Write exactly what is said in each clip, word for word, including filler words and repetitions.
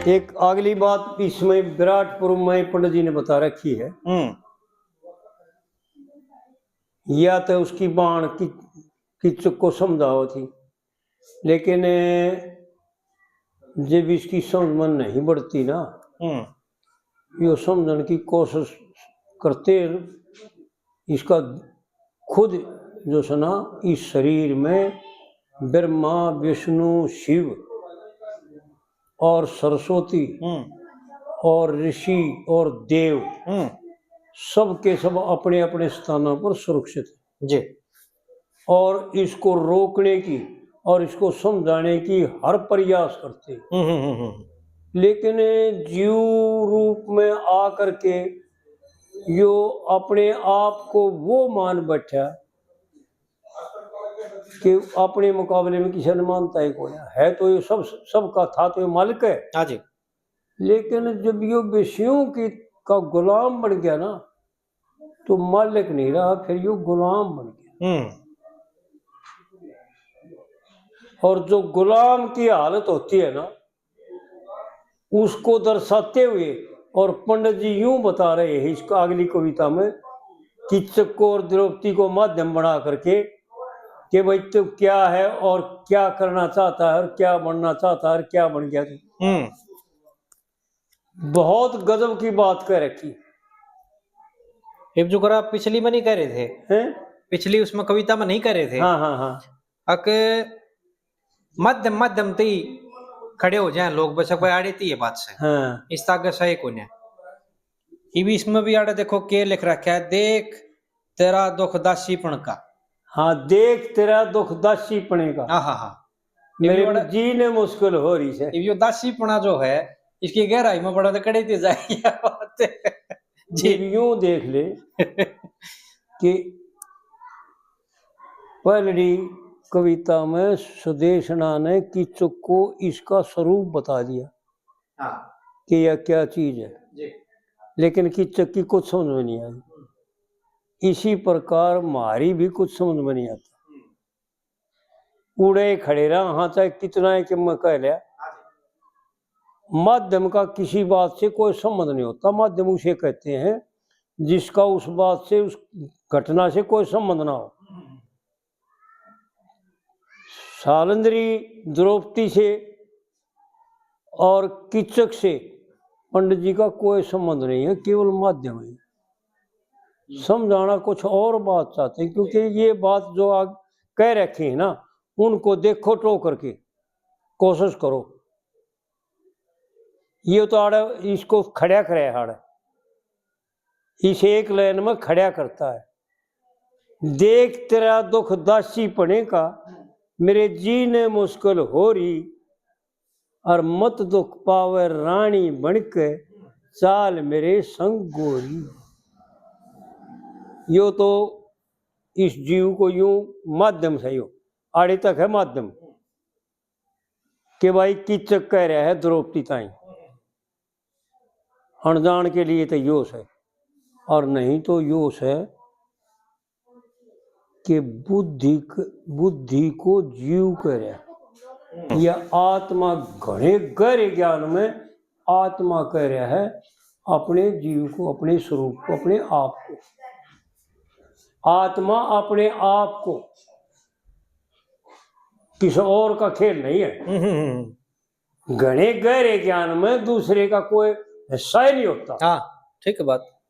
एक अगली बात इसमें विराट पुरुप में पंडित जी ने बता रखी है। हम्म। या तो उसकी बाण की, किचक को समझाओ थी, लेकिन जब इसकी समझ में नहीं बढ़ती ना, हम्म। यो समझण की कोशिश करते हैं, इसका खुद जो है ना, इस शरीर में ब्रह्मा, विष्णु, शिव और सरस्वती हम्म। और ऋषि और देव हम्म। सब के सब अपने अपने स्थानों पर सुरक्षित हैं। जी। और इसको रोकने की और इसको समझाने की हर प्रयास करते हैं। हम्म, हम्म, हम्म, हम्म। लेकिन जीव रूप में आ करके यो अपने आप को वो मान बैठा कि अपने मुकाबले में किसी ने मानता ही कोई है। तो ये सब, सबका था तो ये मालिक है। हाँ जी। लेकिन जब यो विषयों की, का गुलाम बन गया ना, तो मालिक नहीं रहा, फिर यो गुलाम बन गया। हम्म। और जो गुलाम की हालत होती है ना, उसको दर्शाते हुए और पंडित जी यूं बता रहे हैं इसका अगली कविता में, किचक को और द्रौपदी को माध्यम बना करके कि भाई तू क्या है और क्या करना चाहता है और क्या बनना चाहता है और क्या बन गया तू। हम्म। बहुत गजब की बात कह रखी। इब जो करा पिछली में नहीं कह रहे थे, हैं? पिछली उसमें कविता में नहीं कह रहे थे। हाँ, हाँ, हाँ। अक माध्यम, माध्यम ते ही खड़े हो जाए लोग, बस कोई आड़े ती है बात से। हाँ। इस ताकत सही कोने। इब इसमें भी आड़े देखो के लिख रखा है, "देख तेरा दुख दासीपण का।" हाँ, "देख तेरा दुख दासीपणे का।" हाँ, हाँ, हाँ। मेरे इब यो जी ने मुश्किल हो रही है। इब यो दासीपणा जो है, इसकी गहराई में बड़ा तो कड़े ती जाएगी बात। जी। इब यूं देख ले कि पहली कविता में सुदेशना ने कीचक को इसका स्वरूप बता दिया हाँ। कि यह क्या चीज है। जी। लेकिन कीचक की कुछ समझ में नहीं आई। इसी प्रकार म्हारी भी कुछ समझ में नहीं आता। हम्म। उड़े खड़े रहा, हाँ, चाहे कितना है कि मैं कह लिया। हाँ जी। माध्यम का किसी बात से कोई संबंध नहीं होता। माध्यम उसे कहते हैं जिसका उस बात से, उस घटना से कोई संबंध ना हो। हम्म। सालंदरी द्रौपदी से और कीचक से पंडित जी का कोई संबंध नहीं है, केवल माध्यम है। समझाना कुछ और बात चाहते हैं, क्योंकि ये बात जो आप कह रखी है ना, उनको देखो टो करके कोशिश करो। ये तो आड़े इसको खड़ा करे, आड़े इसे एक लाइन में खड़ा करता है। "देख तेरा दुख दासीपणे का, मेरे जी ने मुश्किल हो रही, और मत दुख पावे रानी बन के, चाल मेरे संग गोरी।" यो तो इस जीव को यूं माध्यम से, यो आड़े तक है माध्यम। कि भाई कीचक कह रहा है द्रौपदी ताई, अनजान के लिए तो यो है, और नहीं तो यो है कि बुद्धि क-, बुद्धि को जीव कह रहा है, या आत्मा घणे गहरे ज्ञान में आत्मा कह रहा है अपने जीव को, अपने स्वरूप को, अपने आप को। आत्मा अपने आप को, किसी और का खेल नहीं है। हम्म, हम्म, हम्म। घणे गहरे ज्ञान में दूसरे का कोई हिस्सा ही नहीं होता। हाँ, ठीक बात।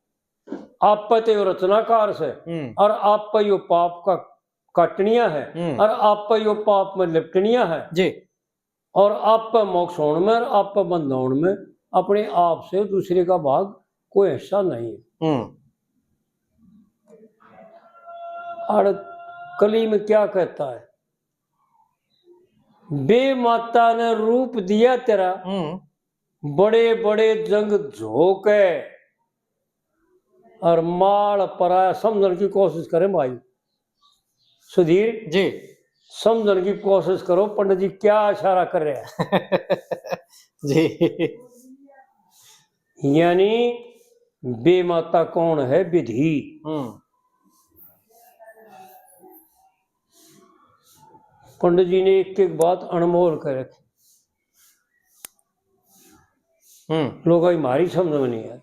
आप पे तो यो रचनाकार से, हम्म। और आप पे यो पाप का काटनिया है, हम्म। और आप पे यो पाप में लिपटनिया है। जी। और आप पे मोक्ष होण में और आप पे बंध होण में अपने आप से दूसरे का भाग कोई हिस्सा नहीं है। हम्म। और कली में क्या कहता है, "बे माता ने रूप दिया तेरा, हम्म। बड़े बड़े जंग झोंके, और माल पराया।" समझण की कोशिश करें भाई सुधीर जी, समझण की कोशिश करो पंडित जी क्या इशारा कर रहे हैं। जी। यानी बे माता कौन है? विधि। हम्म। पंडित जी ने एक एक बात अनमोल कर रखी। हम्म। लोग भाई, म्हारी समझ में नहीं आया।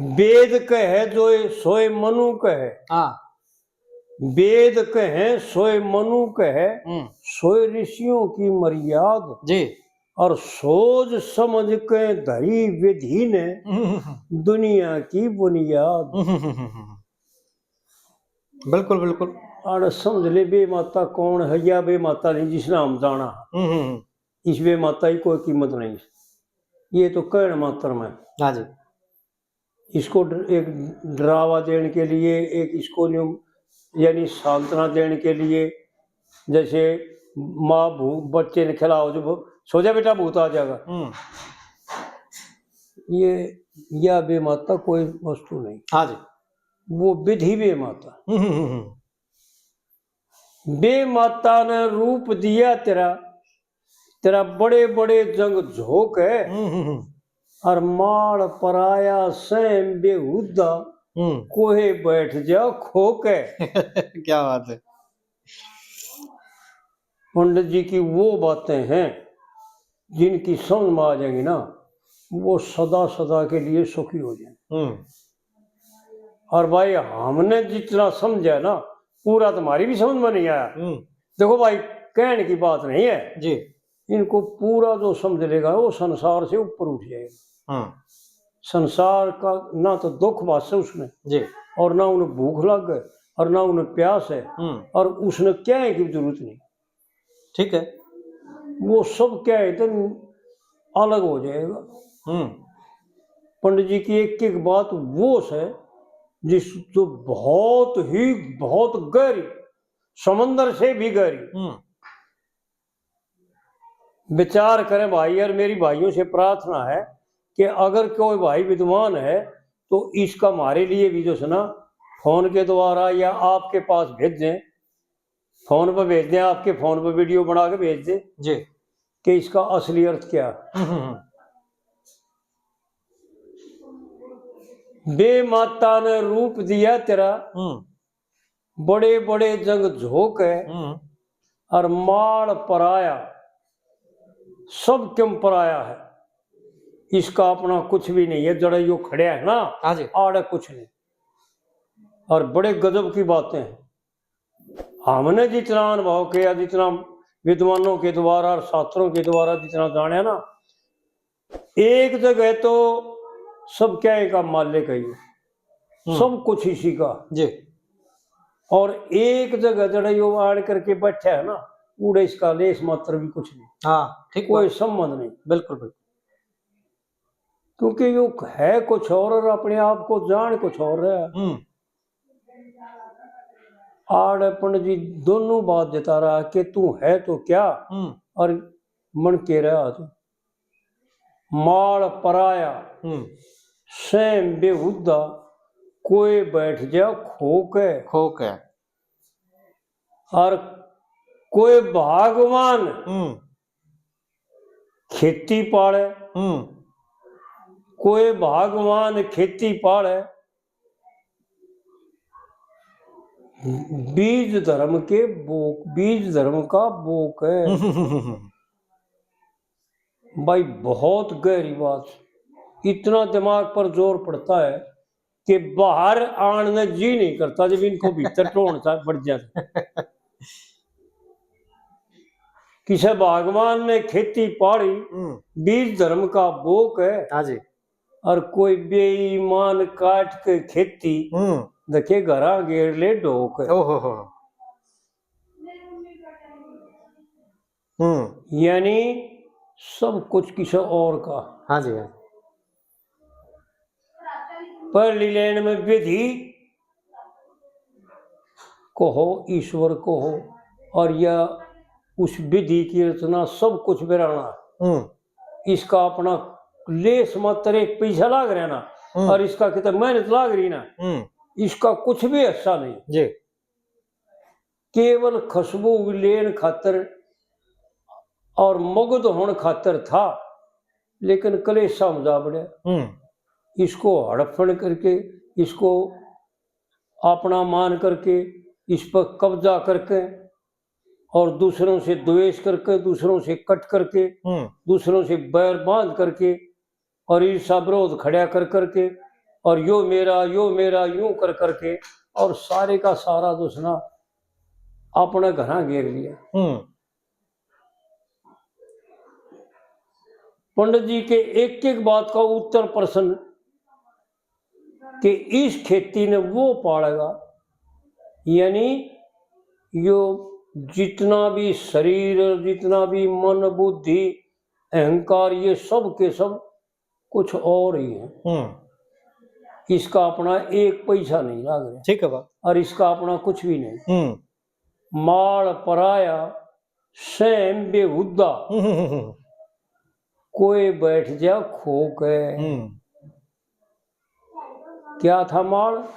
वेद कहे जो सोए मनु कहे। हाँ। वेद कहे सोए मनु कहे, हम्म। सोए ऋषियों की मर्याद। जी। और सोच समझ के धरी विधि ने हम्म। दुनिया की बुनियाद। हम्म। बिल्कुल, बिल्कुल। अरे समझ ले, बे माता कौन है या बे माता नहीं, जिसने हम जाना। हम्म, हम्म, हम्म। इस बे माता की कोई कीमत नहीं। ये तो कहण मात्र में। हाँ जी। इसको ड-, एक डरावा देने के लिए, एक इसको न्यू, यानी सांत्वना देने के लिए, जैसे माँ भू-, बच्चे ने खिलाओ, जो भू-, "सो जा बेटा, भूत आ जाएगा।" हम्म। ये, या बे माता कोई वस्तु नहीं। हाँ जी। वो विधि बे माता। हम्म, हम्म, हम्म। बे माता ने रूप दिया तेरा, तेरा बड़े बड़े जंग झोंक है। हम्म, हम्म, हम्म। और माल पराया सैम बेहुदा, हम्म। कोहे बैठ जा खोक है। क्या बात है। पंडित जी की वो बातें हैं जिनकी समझ में आ जाएंगी ना, वो सदा सदा के लिए सुखी हो जाए। हम्म। और भाई, हमने जितना समझा ना, पूरा तुम्हारी भी समझ में नहीं आया। हम्म। देखो भाई, कहने की बात नहीं है जी। इनको पूरा जो समझ लेगा, वो संसार से ऊपर उठ जाएगा। हम्म। संसार का ना तो दुख भाषे उसने, जी। और ना उन्हें भूख लग है, और ना उन्हें प्यास है, हम्म। और उसने क्या है की जरूरत नहीं। ठीक है। वो सब क्या है तो अलग हो जाएगा। हम्म। पंडित जी की एक एक बात वो है जिस, जो बहुत ही, बहुत गहरी, समंदर से भी गहरी। हम्म। विचार करें भाई, और मेरी भाइयों से प्रार्थना है कि अगर कोई भाई विद्वान है तो इसका हमारे लिए भी जो है ना, फोन के द्वारा या आपके पास भेजें, फोन पे भेज दें, आपके फोन पे वीडियो बना के भेज दें जी। कि इसका असली अर्थ क्या है। हम्म, हम्म, हम्म। बे माता ने रूप दिया तेरा, हम्म। बड़े बड़े जंग झोंक है, हम्म। और माल पराया, सब क्यों पराया है, इसका अपना कुछ भी नहीं है। जड़े यो खड़े है ना, हाँ जी। आड़े कुछ नहीं, और बड़े गजब की बातें हैं। हमने जितना अनुभव किया, जितना विद्वानों के द्वारा और शास्त्रों के द्वारा जितना जाना ना, एक जगह तो सब क्या का मालिक है ये, हम्म। सब कुछ इसी का। जी। और एक जगह जड़े यो आड़ करके बैठा है ना, उड़े इसका लेस मात्र भी कुछ नहीं। हाँ, ठीक कोई बात। संबंध नहीं। बिल्कुल, बिल्कुल। क्योंकि यो है कुछ और, और अपने आप को जान कुछ और है। हम्म। आड़ पंडित जी दोनों बात जता रहा कि तू है तो क्या, हम्म। और मन के रहा तू। माल पराया, हम्म। सैम बेहुदा, कोई बैठ जा खोक है। खोक है। और कोई भगवान हम्म। खेती पाले, हम्म। कोई भगवान खेती पाले, बीज धर्म के बोक, बीज धर्म का बोक है। भाई, बहुत गहरी बात। इतना दिमाग पर जोर पड़ता है कि बाहर आने जी नहीं करता जब इनको भीतर टोन सा बढ़ जाता। किसे भगवान ने खेती पाड़ी, हम्म। बीज धर्म का बोक है। हाँ जी। और कोई बेईमान काट के खेती, हम्म। देखे घरा गेर ले ढोक है। ओहो हो। हम्म। यानी सब कुछ किसी और का। हाँ जी, हाँ। पहली लाइन में विधि को हो, ईश्वर को हो, और या उस विधि की रचना, सब कुछ बिराना। हम्म। इसका अपना लेस मात्र एक पैसा लाग रहा ना, हम्म। और इसका कितना मेहनत लाग रही ना, हम्म। इसका कुछ भी हिस्सा नहीं। जी। केवल खुशबू लेन खातर और मुग्ध होण खातर था, लेकिन कलेशा में जा बड़या। हम्म। इसको हड़पण करके, इसको अपना मान करके, इस पर कब्जा करके, और दूसरों से द्वेष करके, दूसरों से कट करके, हम्म। दूसरों से बैर बांध करके और ईर्षा विरोध खड़ा कर करके और यो मेरा, यो मेरा, यूं कर करके और सारे का सारा जो है ना अपने घरां घेर लिया। हम्म। पंडित जी के एक एक बात का उत्तर प्रश्न कि इस खेती ने वो पालेगा, यानी यो जितना भी शरीर, जितना भी मन, बुद्धि, अहंकार, ये सब के सब कुछ और ही है। हम्म। इसका अपना एक पैसा नहीं लाग रहा। ठीक है बात। और इसका अपना कुछ भी नहीं। हम्म। माल पराया, स्वयं बेहुदा, हम्म, हम्म, हम्म। कोई बैठ जा खो के। हम्म। क्या था माल?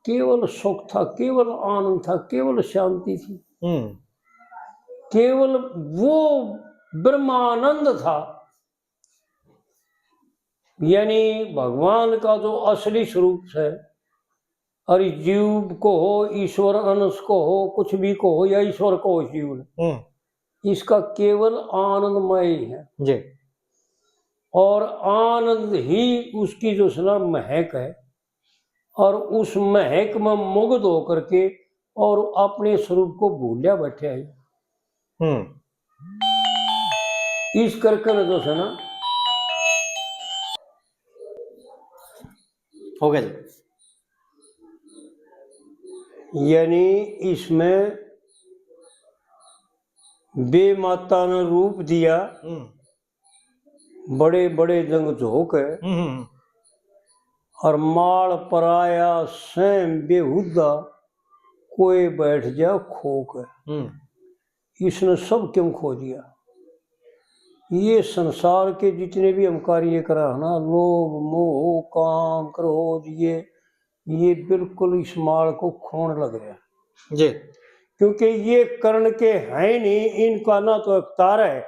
केवल सुख था, केवल आनंद था, केवल शांति थी। हम्म। केवल वो ब्रह्मानंद था, यानी भगवान का जो असली स्वरूप है। और जीव को हो, ईश्वर अंश को हो, कुछ भी को हो या ईश्वर को हो जीव ने, हम्म। इसका केवल आनंदमय ही है। जी। और आनंद ही उसकी जो है ना महक है, और उस महक में मुग्ध होकर के और अपने स्वरूप को भूलिया बैठे है। हम्म। इस करके न जो है ना, हो गया जी। यानी इसमें बे माता ने रूप दिया, हम्म। बड़े बड़े जंग झोंक है, हम्म, हम्म। और माल पराया स्वयं बेहुदा, कोई बैठ जा खो के। हम्म। इसने सब क्यों खो दिया? ये संसार के जितने भी हम कार्य करा है ना, लोभ, मोह, काम, क्रोध, ये, ये बिल्कुल इस माल को खोण लग रहा है। जी। क्योंकि ये करण के हैं नहीं, इनका ना तो अवतार है,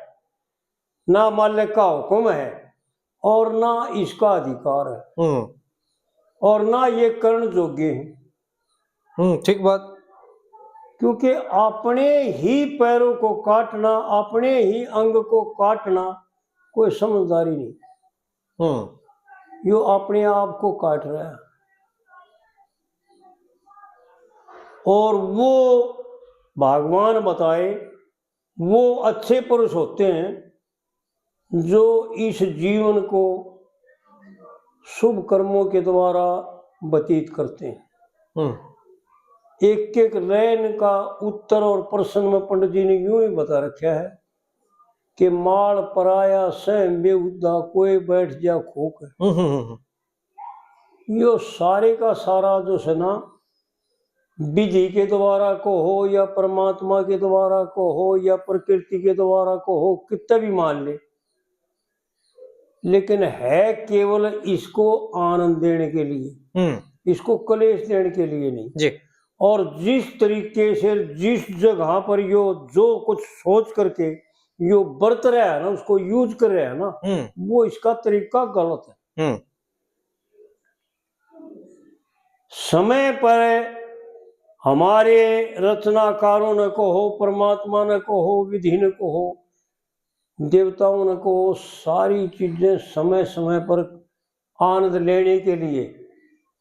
ना मालिक का हुक्म है और ना इसका अधिकार है, हम्म। और ना ये करण जोगे हैं। हम्म, ठीक बात। क्योंकि अपने ही पैरों को काटना, अपने ही अंग को काटना कोई समझदारी नहीं। हम्म। यो अपने आप को काट रहा है। और वो भगवान बताए, वो अच्छे पुरुष होते हैं जो इस जीवन को शुभ कर्मों के द्वारा व्यतीत करते हैं। हम्म। एक एक लाइन का उत्तर और प्रश्न में पंडित जी ने यूं ही बता रखा है कि माल पराया सह बेहुदा, कोई बैठ जा खो के। हम्म, हम्म, हम्म। यो सारे का सारा जो है ना, विधि के द्वारा को हो या परमात्मा के द्वारा को हो या प्रकृति के द्वारा को हो, कितना भी मान ले, लेकिन है केवल इसको आनंद देने के लिए, हम्म। इसको क्लेश देने के लिए नहीं। जी। और जिस तरीके से, जिस जगह पर यो जो कुछ सोच करके यो बरत रहा है ना, उसको use कर रहा है ना, हम्म। वो इसका तरीका गलत है। हम्म। समय पर हमारे रचनाकारों ने कहो, परमात्मा ने कहो, विधि ने कहो, देवताओं ने कहो, सारी चीजें समय समय पर आनंद लेने के लिए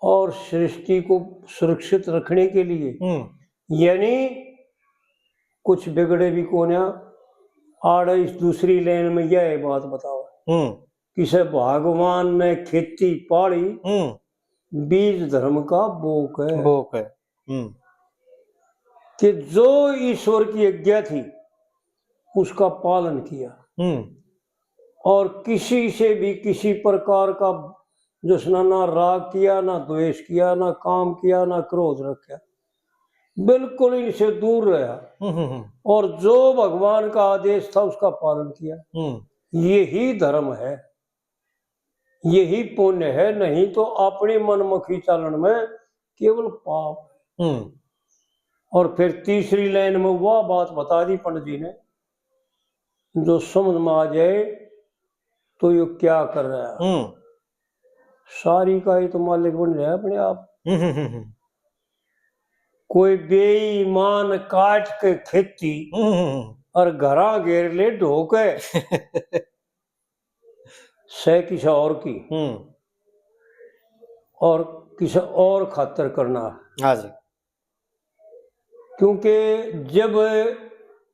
और सृष्टि को सुरक्षित रखने के लिए, हम्म। यानी कुछ बिगड़े भी कोन्या। आड़े इस दूसरी लाइन में यह बात बताओ, हम्म। किसे भगवान ने खेती पाली, हम्म। बीज धर्म का बोक है। बोक है। हम्म। कि जो ईश्वर की आज्ञा थी, उसका पालन किया। हम्म। और किसी से भी किसी प्रकार का जो है ना, ना राग किया, ना द्वेष किया, ना काम किया, ना क्रोध रखा, बिल्कुल इनसे दूर रहा। हम्म, हम्म, हम्म। और जो भगवान का आदेश था, उसका पालन किया। हम्म। यही धर्म है, यही पुण्य है, नहीं तो अपनी मनमुखी चालन में केवल पाप है। हम्म। और फिर तीसरी लाइन में वह बात बता दी पंडित जी ने, जो समझ में आ जाए तो यो क्या कर रहा है। हम्म। सारी का ही तो मालिक बन रहा है अपने आप। हम्म, हम्म, हम्म, हम्म। कोई बेईमान काट के खेती हम्म, हम्म, हम्म। और घरां घेर ले ढो के। सै किसे और की हम्म। और किसे और खातर करना। हाँ जी। क्योंकि जब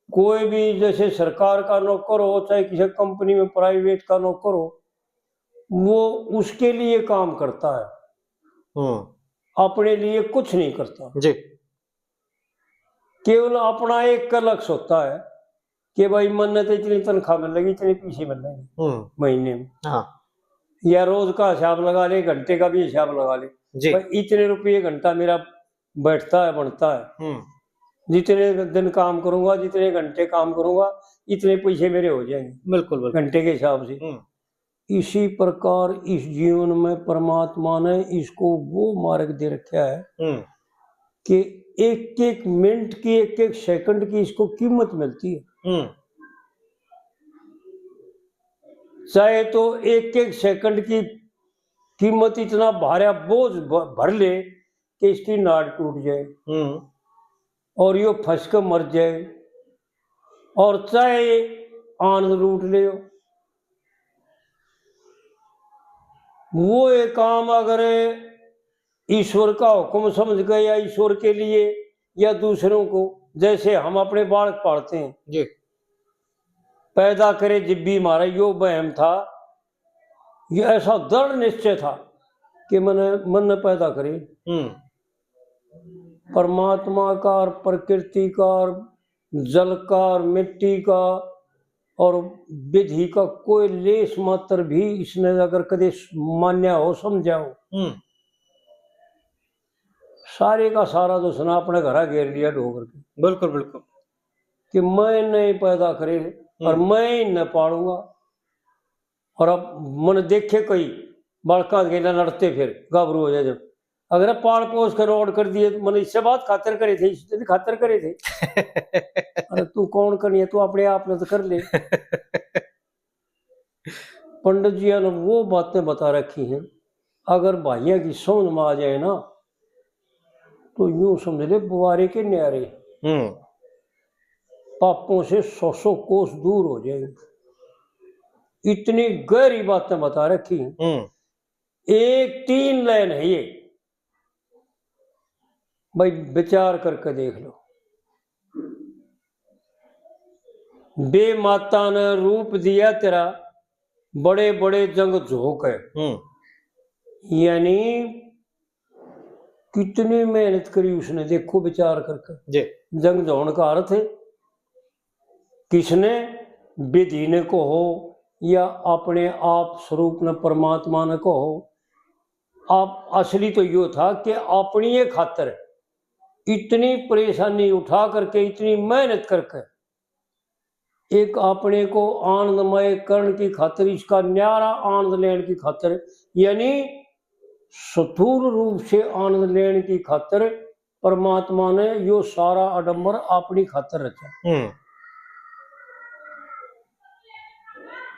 कोई भी, जैसे सरकार का नौकर हो, चाहे किसी कंपनी में प्राइवेट का नौकर हो, वो उसके लिए काम करता है, हम्म। अपने लिए कुछ नहीं करता। जी। केवल अपना एक लक्ष्य होता है कि भाई, मन्ने तो इतनी तनख्वाह मिल रही, इतने पैसे मिल रहे हम्म। महीने में। हाँ। या रोज का हिसाब लगा ले, घंटे का भी हिसाब लगा ले। जी। भाई, इतने रुपये घंटा मेरा बैठता है, बनता है। हम्म। जितने दिन काम करूंगा, जितने घंटे काम करूंगा, इतने पैसे मेरे हो जाएंगे। बिल्कुल, बिल्कुल। घंटे के हिसाब से। हम्म। इसी प्रकार इस जीवन में परमात्मा ने इसको वो मार्ग दे रखा है हम्म। कि एक एक मिनट की, एक एक सेकंड की इसको कीमत मिलती है। हम्म। चाहे तो एक एक सेकंड की कीमत इतना भारा बोझ भ-, भर ले कि इसकी नाड़ टूट जाए हम्म। और यो फंस के मर जाए, और चाहे आनंद लूट ले। वो एक काम अगर ईश्वर का हुक्म समझ के या ईश्वर के लिए या दूसरों को, जैसे हम अपने बालक पालते हैं, जी। पैदा करे जिब्बी मारे, यो बहम था, ये ऐसा दृढ़ निश्चय था कि मैंने, मन ने पैदा करे। हम्म। परमात्मा का और प्रकृति का और जल का और मिट्टी का और विधि का कोई लेश मात्र भी इसने अगर कदे मान्या हो, समझा हो, हम्म। सारे का सारा तो उसने अपने घरा घेर लिया ढो करके। बिल्कुल, बिल्कुल। कि मैं नहीं पैदा करे और हम्म। मैं ही न पालूंगा। और अब मन देखे कई बालकां गेला लड़ते फिर गाबरू हो जाए जब, अगर पाल पोस कर रोड कर दिए, मन इससे बात खातर करे थे, इससे भी खातर करे थे। अरे तू कौन करनी है, तू अपने आप ने तो कर ले। पंडित जी ने वो बातें बता रखी हैं, अगर भाइयों की समझ में आ जाए ना, तो यूं समझ ले, बुआरे के न्यारे हम्म। पापों से सौ सौ कोस दूर हो जाएंगे। इतनी गहरी बातें बता रखी हैं। हम्म। एक तीन लाइन है ये, भाई विचार करके देख लो। बे माता ने रूप दिया तेरा, बड़े बड़े जंग झोंक है। हम्म। यानी कितनी मेहनत करी उसने, देखो विचार करके। जी। जंग झोंक का अर्थ है किसने, विधि ने कहो या अपने आप स्वरूप ने, परमात्मा ने कहो। आप असली तो यो था कि अपनी ये खातर इतनी परेशानी उठा करके, इतनी मेहनत करके एक अपने को आनंदमय करण की खातर, इसका न्यारा आनंद लेने की खातर, यानी स्थूल रूप से आनंद लेने की खातर परमात्मा ने यो सारा आडंबर अपनी खातर रचा। हम्म।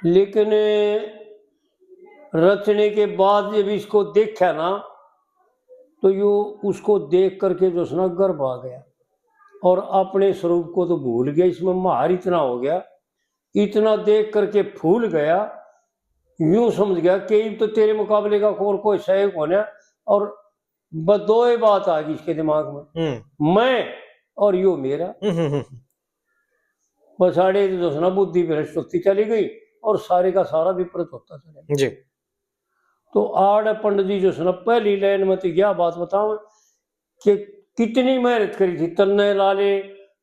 लेकिन रचने के बाद जब इसको देखा ना, तो यो उसको देख करके जो है ना गर्भ आ गया और अपने स्वरूप को तो भूल गया, इसमें मार इतना हो गया, इतना देख करके फूल गया, यूं समझ गया कि इब तो तेरे मुकाबले का और कोई सहायक होना। और बस दो ही बात आ गई इसके दिमाग में, हम्म। मैं और यो मेरा। हम्म, हम्म, हम्म। बस आड़े तो जो है ना बुद्धि भ्रष्ट होती चली गई और सारे का सारा विपरीत होता चला गया। जी। तो आड़े पंडित जी जो है ना पहली लाइन में तो यह बात बताओ कि कितनी मेहनत करी थी, तन्ने ला ले,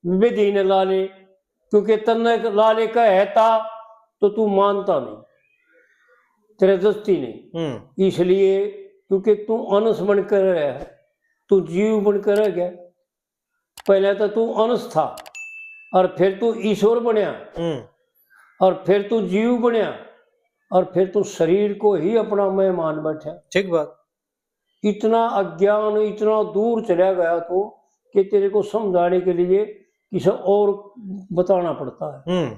विधि ने ला ले, क्योंकि तन्ने ला ले कहे था तो तू मानता नहीं, तेरे दस्ती नहीं। हम्म। इसलिए क्योंकि तू अंश बनकर रहा, तू जीव बनकर रह गया। पहले तो तू अंश था और फिर तू ईश्वर बनया हम्म। और फिर तू जीव बनया और फिर तू शरीर को ही अपना मैं मान बैठा। ठीक बात। इतना अज्ञान, इतना दूर चला गया तू कि तेरे को समझाने के लिए किसी और बताना पड़ता है। हम्म।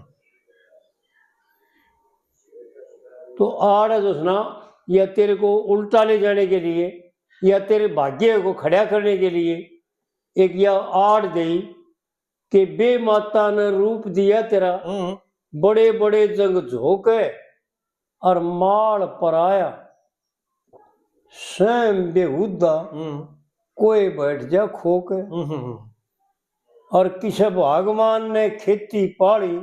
तो आड़ है जो है ना, या तेरे को उल्टा ले जाने के लिए या तेरे भाग्य को खड़ा करने के लिए एक या आड़ दे के बे माता ने रूप दिया तेरा, हम्म। बड़े बड़े जंग झोंके और माल पराया। स्वयं बेहुदा हम्म। कोई बैठ जा खोके। हम्म, हम्म, हम्म। और किसे भगवान ने खेती पाली,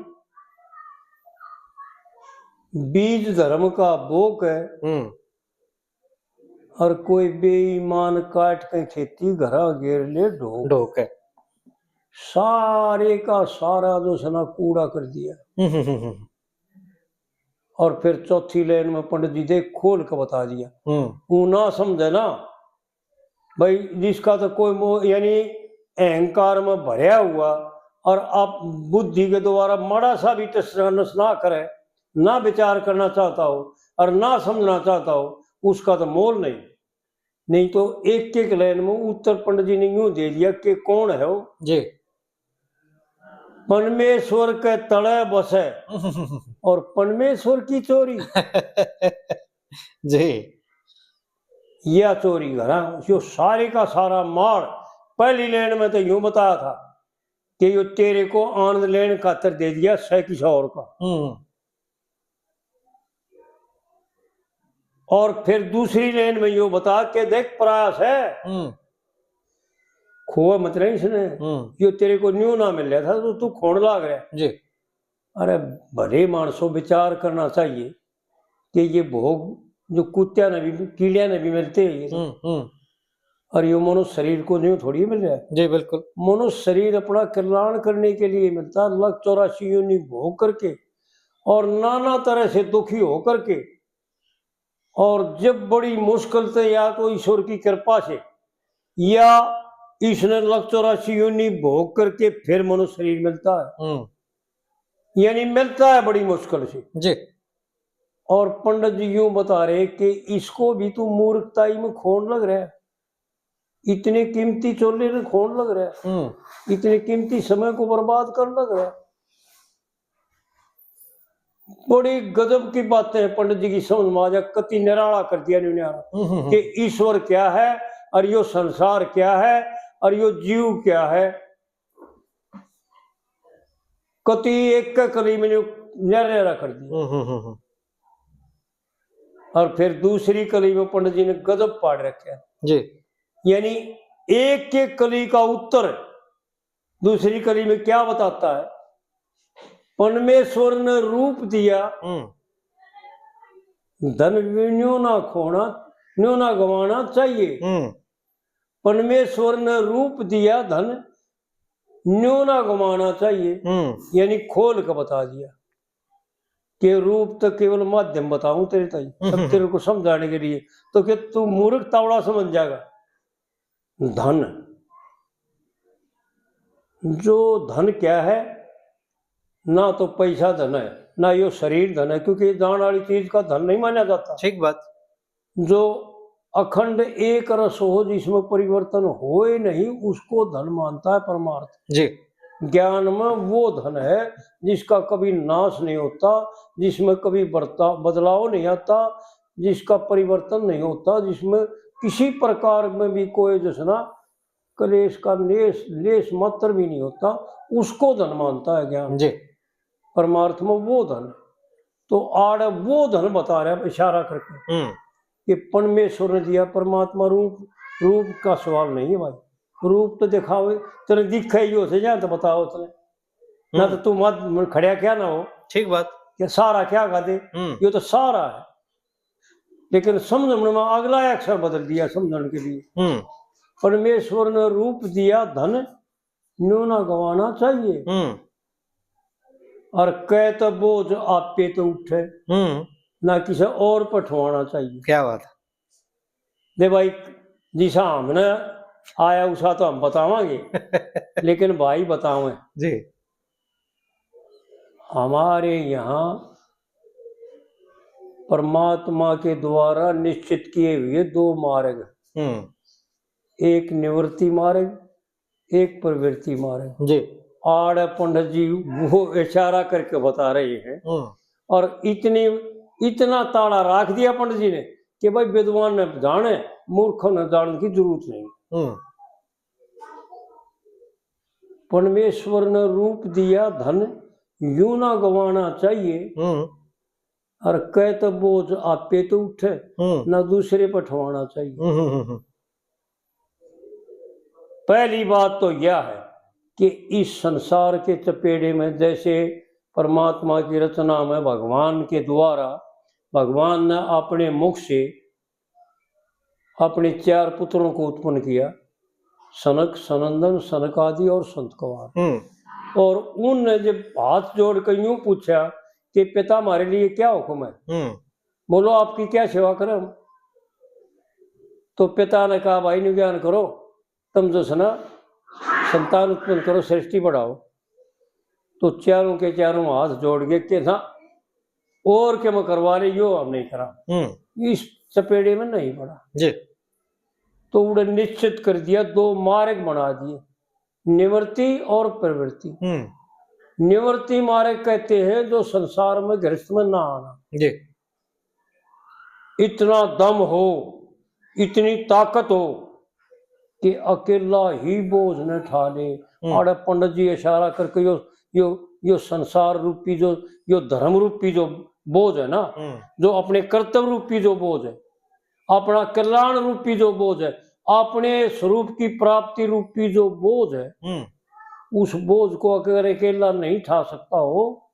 बीज धर्म का बोके। हम्म। और कोई बेईमान काट के खेती घरा घेर ले ढोक। ढोक है। सारे का सारा जो सना कूड़ा कर दिया। हम्म, हम्म, हम्म, हम्म। और फिर चौथी लाइन में पंडित जी देख खोल के बता दिया। हम्म। वो ना समझे ना भाई, जिसका तो कोई मोह, यानी अहंकार में भरया हुआ और आप बुद्धि के द्वारा माड़ा सा भी टसना नस ना करे, ना विचार करना चाहता हो और ना समझना चाहता हो, उसका तो मोल नहीं। नहीं तो एक एक लाइन में उत्तर पंडित जी ने यूं दे दिया कि कौन है वो। जी। परमेश्वर के तले बसे और परमेश्वर की चोरी। जी। या चोरी घरा, यो सारे का सारा माल पहली लाइन में तो यूं बताया था कि यो तेरे को आनंद लेने खातर दे दिया, सै किसी और का। हम्म। और फिर दूसरी लाइन में यो बता के देख, पराया सै। हम्म। खोआ मत रहे इसने। हम्म। यो तेरे को न्यू ना मिल रहा था, तो तू खोण लाग रहा। जी। अरे, भले मानसों विचार करना चाहिए कि ये भोग जो कुत्त्या ने भी, कीड़िया ने भी मिलते हैं ये तो। हम्म, हम्म। और यो मनुष्य शरीर को न्यू थोड़ी मिल रहा है। जी, बिल्कुल। मनुष्य शरीर अपना कल्याण करने के लिए मिलता है, लख चौरासी योनि भोग करके और नाना तरह से दुखी होकर के, और जब बड़ी मुश्किल से या तो ईश्वर की कृपा से या इसने लख चौरासी योनि भोग करके फिर मनुष्य शरीर मिलता है। हम्म। यानी मिलता है बड़ी मुश्किल से। जी। और पंडित जी यूं बता रहे कि इसको भी तू मूर्खताई में खोण लग रहा है, इतने कीमती चोले ने खोण लग रहा है, हम्म। इतने कीमती समय को बर्बाद करने लग रहा है। बड़ी गजब की बातें हैं पंडित जी की समझ में आ जा, कति निराला कर दिया इन्होंने हम्म, हम्म, हम्म। कि ईश्वर क्या है और यो संसार क्या है और यो जीव क्या है। कति एक का कली में न्यारा कर दिया। हम्म, हम्म, हम्म, हम्म। और फिर दूसरी कली में पंडित जी ने गजब पाड़ रखा। जी। यानी एक एक कली का उत्तर दूसरी कली में क्या बताता है? परमेश्वर ने रूप दिया, हम्म। धन न्यू ना खोना, न्यू ना गंवाना चाहिए। हम्म। परमेश्वर ने रूप दिया, धन न्यू ना गंवाना चाहिए। हम्म। यानी खोल के बता दिया कि रूप तो केवल माध्यम बताऊं तेरे ताई, सब हम्म। तेरे को समझाने के लिए, तो कि तू मूर्ख तावड़ा समझ जाएगा। धन, जो धन क्या है, ना तो पैसा धन है, ना यो शरीर धन है, क्योंकि ये जान वाली चीज का धन नहीं माना जाता। ठीक बात। जो अखंड एक रस हो, जिसमें परिवर्तन होए नहीं, उसको धन मानता है परमार्थ। जी। ज्ञान में वो धन है जिसका कभी नाश नहीं होता, जिसमें कभी बर्ता-, बदलाव नहीं आता, जिसका परिवर्तन नहीं होता, जिसमें किसी प्रकार में भी कोई जैसे ना कलेश का लेश, लेश मात्र भी नहीं होता, उसको धन मानता है ज्ञान। जी। परमार्थ में वो धन, तो आड़ वो धन बता रहा है इशारा करके हम्म। कि परमेश्वर ने दिया, परमात्मा रूप, रूप का सवाल नहीं है भाई, रूप तो दिखावे, तेरे दिखे ही हो से जाए तो बताओ उसने, ना तो हम्म। तू मत खड़िया क्या ना हो। ठीक बात। ये सारा क्या गा दे, हम्म। ये तो सारा है। लेकिन समझण में अगला अक्षर बदल दिया समझण के लिए। हम्म। परमेश्वर ने रूप दिया धन, न्यू ना गंवाना चाहिए। हम्म। और कह तो बोझ आपे तो उठे, हम्म। ना किसी और पर ठुआना चाहिए। क्या बात है। दे भाई, जिसा हमने आया उसा तो हम बतावांगे, लेकिन भाई बतावें। जी। हमारे यहाँ परमात्मा के द्वारा निश्चित किए हुए दो मार्ग, हम्म। एक निवृत्ति मार्ग, एक प्रवृत्ति मार्ग। जी। आड़ पंडित जी वो इशारा करके बता रहे हैं। हम्म। और इतनी, इतना ताला राख दिया पंडित जी ने कि भाई विद्वान ने जाने, मूर्ख ने जानने की जरूरत नहीं। हम्म। परमेश्वर ने रूप दिया धन, यूं ना गवाना चाहिए। हम्म। और कह तो बोझ आपे तो उठे, हम्म। ना दूसरे पर ठवाना चाहिए। हम्म, हम्म, हम्म, हम्म। पहली बात तो यह है कि इस संसार के चपेड़े में, जैसे परमात्मा की रचना में भगवान के द्वारा, भगवान ने अपने मुख से अपने चार पुत्रों को उत्पन्न किया, सनक, सनंदन, सनकादि और संत कुमार। हम्म। और उनने जब हाथ जोड़ कर यूं पूछा कि पिता, हमारे लिए क्या हुक्म है? हम्म। बोलो, आपकी क्या सेवा करें हम? तो पिता ने कहा, भाई, न्यू ज्ञान करो, तुम जो है ना, संतान उत्पन्न करो, सृष्टि बढ़ाओ। तो चारों के चारों हाथ जोड़ के के ना, और के मैं करवा ले, यो हम नहीं करा। हम्म। इस चपेड़े में नहीं पड़ा। जी। तो उड़े निश्चित कर दिया, दो मार्ग बना दिए, निवृत्ति और प्रवृत्ति। हम्म। निवृत्ति मार्ग कहते हैं जो संसार में, गृहस्थ में ना आना। जी। इतना दम हो, इतनी ताकत हो कि अकेला ही बोझ न ठा ले। हम्म। आड़े पंडित जी इशारा करके यो, यो, यो संसार रूपी जो, यो धर्म रूपी जो बोझ है ना, हम्म। जो अपने कर्तव्य रूपी जो बोझ है, अपना कल्याण रूपी जो बोझ है, अपने स्वरूप की प्राप्ति रूपी जो बोझ है, हम्म। उस बोझ को अगर अकेला नहीं ठा सकता हो,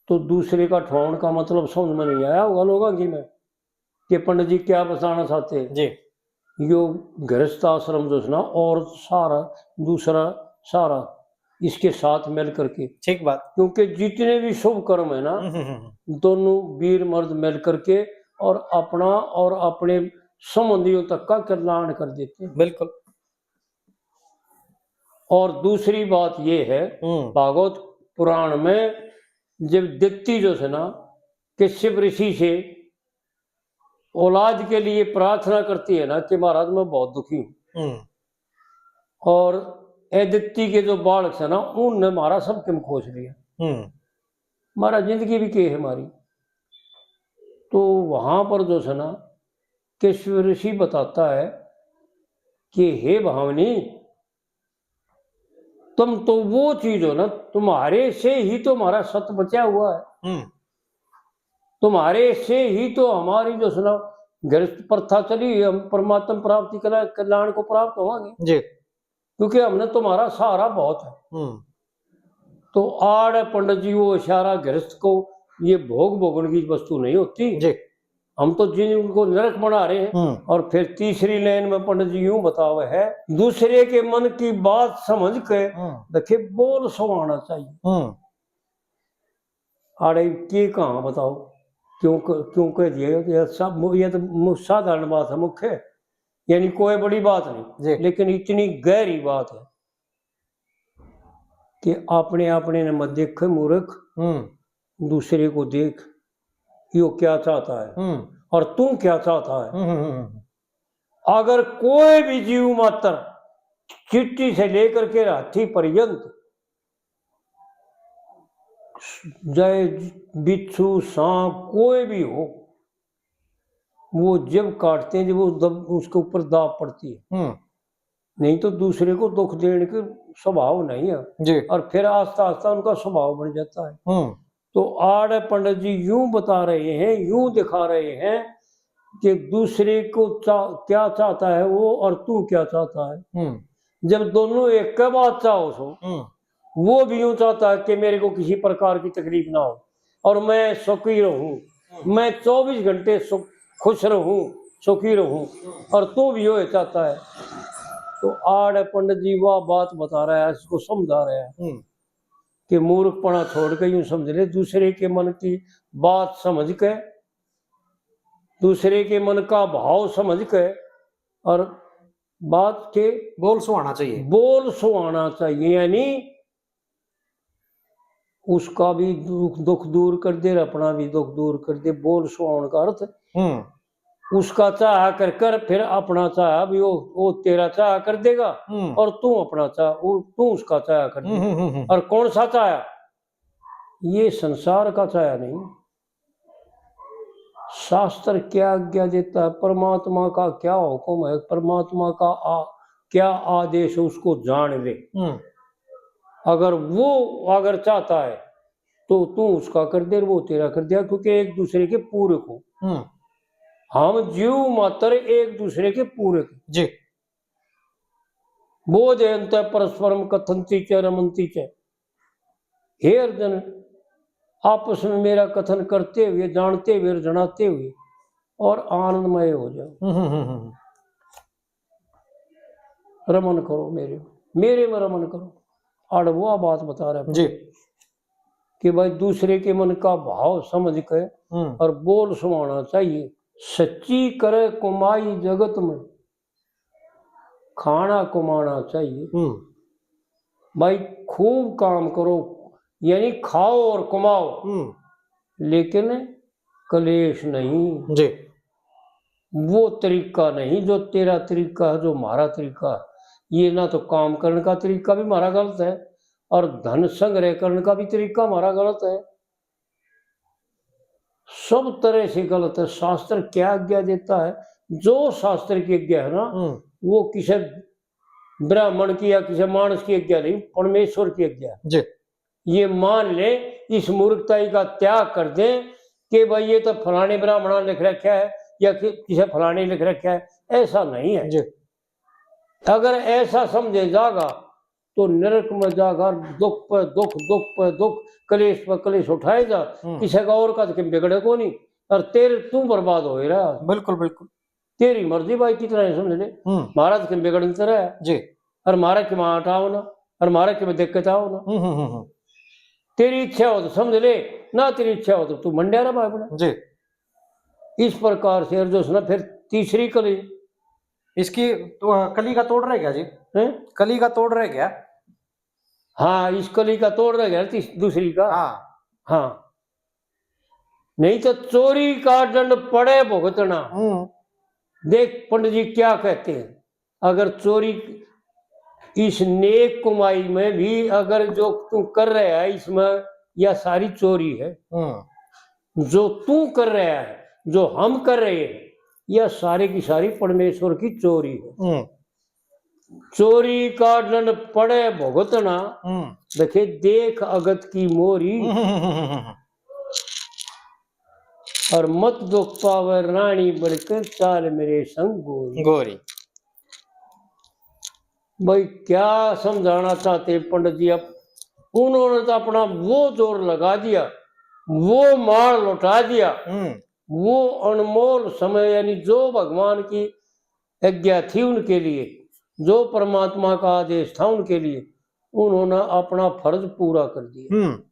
तो दूसरे का ठवाण का मतलब समझ में नहीं आया होगा लोगों की में कि पंडित जी क्या बताना चाहते हैं। जी। यो गृहस्थ आश्रम जो है ना, और सारा दूसरा सारा इसके साथ मिल करके, ठीक बात। क्योंकि जितने भी शुभ कर्म है ना, हम्म, हम्म, हम्म। दोनों वीर मर्द मिल करके और अपना और अपने संबंधियों तक का कल्याण कर देते हैं। बिल्कुल। और दूसरी बात ये है, हम्म। भागवत पुराण में जब दित्ती जो है ना, कश्यप ऋषि से औलाद के लिए प्रार्थना करती है ना कि महाराज, मैं बहुत दुखी हूँ, हम्म। और अदिति के जो बालक है ना, उनने म्हारा सब किम खोस लिया, हम्म। म्हारा जिंदगी भी के है म्हारी। तो वहां पर जो है ना, कश्यप ऋषि बताता है कि हे भावनी, तुम तो वो चीज हो ना, तुम्हारे से ही तो हमारा सत बचा हुआ है। हम्म। तुम्हारे से ही तो हमारी जो है ना, गृहस्थ प्रथा चली, हम परमात्मा प्राप्ति कला-, कल्याण को प्राप्त होंगे। जी। क्योंकि हमने तुम्हारा सहारा बहुत है। हम्म। तो आड़े पंडित जी वो इशारा गृहस्थ को, ये भोग भोगन की वस्तु नहीं होती। जी। हम तो जिन उनको नरक बना रहे हैं। हम्म। और फिर तीसरी लाइन में पंडित जी यूं बतावे है, दूसरे के मन की बात समझ के, हम्म। देखे, बोल सुहाना चाहिए। हम्म। आड़े के कहाँ बताओ, क्यों क-, क्यों कह दिए? ये सब मु-, ये तो मु-, साधारण बात है मुख्य, यानी कोई बड़ी बात नहीं, जी। लेकिन इतनी गहरी बात है कि अपने, अपने ने मत देखे मूर्ख, हम्म। दूसरे को देख, यो क्या चाहता है, हम्म। और तू क्या चाहता है। हम्म, हम्म, हम्म। अगर कोई भी जीव मात्र चींटी से लेकर के हाथी पर्यंत, चाहे बिच्छू, सांप, कोई भी हो, वो जब काटते हैं, जब वो दब-, उसके ऊपर दाब पड़ती है। हम्म। नहीं तो दूसरे को दुख देने के स्वभाव नहीं है। जी। और फिर आस्ता आस्ता उनका स्वभाव बन जाता है। हम्म। तो आड़े पंडित जी यूं बता रहे हैं, यूं दिखा रहे हैं कि दूसरे को चा-, क्या चाहता है वो और तू क्या चाहता है। हम्म। जब दोनों एक के बात चाहो सो, हम्म। वो भी यूं चाहता है कि मेरे को किसी प्रकार की तकलीफ ना हो और मैं सुखी रहूं, हम्म। मैं चौबीस घंटे सुख, खुश रहूं, सुखी रहूं, हम्म। और तू भी यो चाहता है। तो आड़े पंडित जी वह बात बता रहा है, इसको समझा रहा है हम्म। कि मूर्खपना छोड़ के यूं समझ ले, दूसरे के मन की बात समझ के, दूसरे के मन का भाव समझ के और बात के बोल सुहाना चाहिए। बोल सुहाना चाहिए, यानी उसका भी दुख, दुख दूर कर दे और अपना भी दुख दूर कर दे। बोल सुहावन का अर्थ हम्म। उसका चाहा कर कर, फिर अपना चाहा भी वो, वो तेरा चाहा कर देगा हम्म। और तू अपना चाहा, वो, तू उसका चाहा कर हम्म, देगा। हम्म, हम्म, हम्म। और कौन सा चाहा? ये संसार का चाहा नहीं। शास्त्र क्या आज्ञा देता है, परमात्मा का क्या हुक्म है, परमात्मा का आ, क्या आदेश है, उसको जान ले। हम्म। अगर वो अगर चाहता है तो तू उसका कर दे और वो तेरा कर दिया, क्योंकि एक दूसरे के पूरक हो। हम्म। हम जीव मात्र एक दूसरे के पूरक हैं। जी। बोधयन्ते परस्परम कथन्ति च रमन्ति च। हे अर्जुन, आपस में मेरा कथन करते हुए, जानते हुए और जनाते हुए और आनंदमय हो जाओ। हम्म, हम्म, हम्म, हम्म। रमन करो मेरे, मेरे में रमन करो। आड़ वो बात बता रहा है जी। कि भाई, दूसरे के मन का भाव समझ के हम्म। और बोल सुहाना चाहिए। सच्ची करे कमाई जगत में, खाना कमाना चाहिए। हम्म। भाई, खूब काम करो, यानी खाओ और कमाओ, हम्म। लेकिन कलेश नहीं। जी। वो तरीका नहीं जो तेरा तरीका है, जो हमारा तरीका है। ये ना तो काम करने का तरीका भी हमारा गलत है और धन संग्रह करने का भी तरीका हमारा गलत है। सब तरह से गलत है। शास्त्र क्या आज्ञा देता है, जो शास्त्र की आज्ञा है ना, हम्म। वो किसी ब्राह्मण की या किसी मानस की आज्ञा नहीं, परमेश्वर की आज्ञा है। जी। ये मान ले, इस मूर्खताई का त्याग कर दे कि भाई, ये तो फलाने ब्राह्मणा लिख रखा है या कि-, किसी फलाने लिख रखा है, ऐसा नहीं है। जी। अगर ऐसा समझे जागा तो नरक में जाकर दुख पे दुख, दुख पे दुख, कलेश पे कलेश उठाएगा। हम्म। किसी का और का तो बिगड़े को नहीं, और तेरे तू बर्बाद हो रहा। बिल्कुल, बिल्कुल। तेरी मर्जी भाई, कितना है समझ ले। हम्म। महाराज के बिगड़न तेरा है। जी। और मारा के वहां हटाओ ना, और मारा के में दिक्कत आओ ना। हम्म, हम्म, हम्म, हम्म। तेरी इच्छा हो तो समझ ले, ना तेरी इच्छा हो तो तू मंड्या रहा भाई अपना। जी। इस प्रकार से अर्जुन ना फिर तीसरी कली। इसकी तो, अ, कली का तोड़ रह गया जी। हैं? कली का तोड़ रह गया। हाँ, इस कली का तोड़ रह गया ना तीस-, दूसरी का। हाँ। हाँ। नहीं तो चोरी का दंड पड़े भुगतना। हम्म। देख पंडित जी क्या कहते हैं, अगर चोरी इस नेक कमाई में भी अगर जो तू कर रहा है इसमें, या सारी चोरी है। हम्म। जो तू कर रहा है, जो हम कर रहे हैं, यह सारी की सारी परमेश्वर की चोरी है। हम्म। चोरी का दंड पड़े भुगतना, हम्म। देखे देख अगत की मोरी। हम्म। और मत दुख पावे रानी बनके, चाल मेरे संग गोरी। गोरी। भाई, क्या समझाना चाहते हैं पंडित जी? अब उन्होंने तो अपना वो जोर लगा दिया, वो माल लौटा दिया, हम्म। वो अनमोल समय, यानी जो भगवान की आज्ञा थी उनके लिए, जो परमात्मा का आदेश था उनके लिए, उन्होंने अपना फर्ज पूरा कर दिया। हम्म।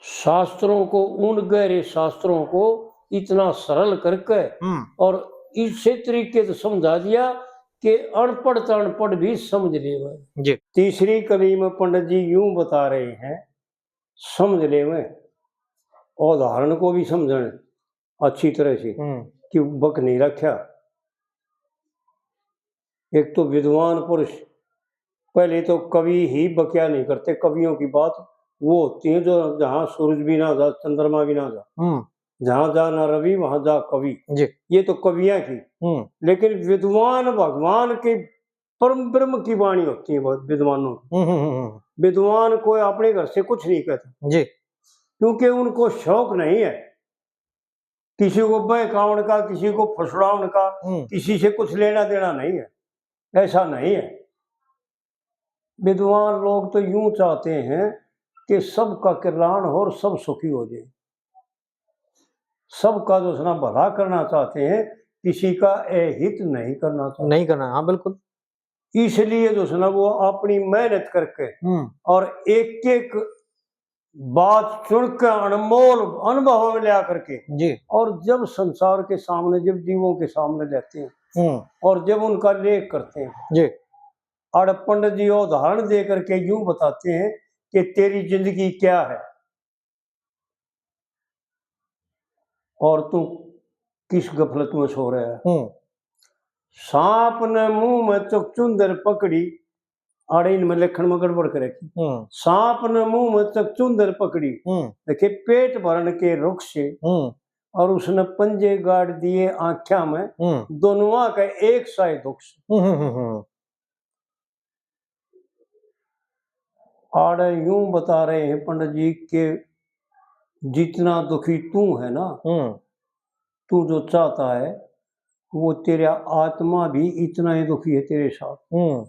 शास्त्रों को, उन गहरे शास्त्रों को इतना सरल करके हम्म। और इसे तरीके से समझा दिया कि अनपढ़ तो अनपढ़ भी समझ लेवे। जी। तीसरी कली में पंडित जी यूं बता रहे हैं, समझ लेवे, उदाहरण को भी समझन अच्छी तरह से हम्म। कि बक नहीं रखा। एक तो विद्वान पुरुष, पहले तो कवि ही बकिया नहीं करते, कवियों की बात वो होती है जो जहाँ सूरज भी ना जा, चंद्रमा भी ना जा, हम्म। जहाँ जा ना रवि, वहाँ जा कवि। जी। ये तो कवियां की। हम्म। लेकिन विद्वान भगवान के परम ब्रह्म की वाणी होती है, बहुत विद्वानों की। हम्म, हम्म, हम्म। विद्वान कोई अपने घर से कुछ नहीं कहता। जी। क्योंकि उनको शौक नहीं है किसी को बहकावन का, किसी को फुसलावन का, हम्म। किसी से कुछ लेना देना नहीं है, ऐसा नहीं है। विद्वान लोग तो यूं चाहते हैं कि सबका कल्याण हो और सब सुखी हो जाए, सबका जो है ना भला करना चाहते हैं, किसी का अहित नहीं करना चाहते। नहीं करना, हाँ, बिल्कुल। इसलिए जो है ना वो अपनी मेहनत करके हम्म। और एक एक बात सुन के अनमोल अनुभव में लिया करके जी। और जब संसार के सामने, जब जीवों के सामने लेते हैं हम्म। और जब उनका लेख करते हैं जी। और पंडित जी उदाहरण दे करके यूं बताते हैं कि तेरी जिंदगी क्या है और तू किस गफलत में सो रहा है। हम्म। सांप ने मुंह में चकचुंदर पकड़ी, आड़े इनमें लेखन में गड़बड़ करे की। हम्म। सांप ने मुंह में चकचुंदर पकड़ी, हम्म। देखे पेट भरण के रुख से, हम्म। और उसने पंजे गाड़ दिए आंख्या में, हम्म। दोनों के एक साए दुख से। हम्म, हम्म, हम्म, हम्म। आड़े यूं बता रहे हैं पंडित जी कि जितना दुखी तू है ना, हम्म। तू जो चाहता है, वो तेरा आत्मा भी इतना ही दुखी है तेरे साथ। हम्म।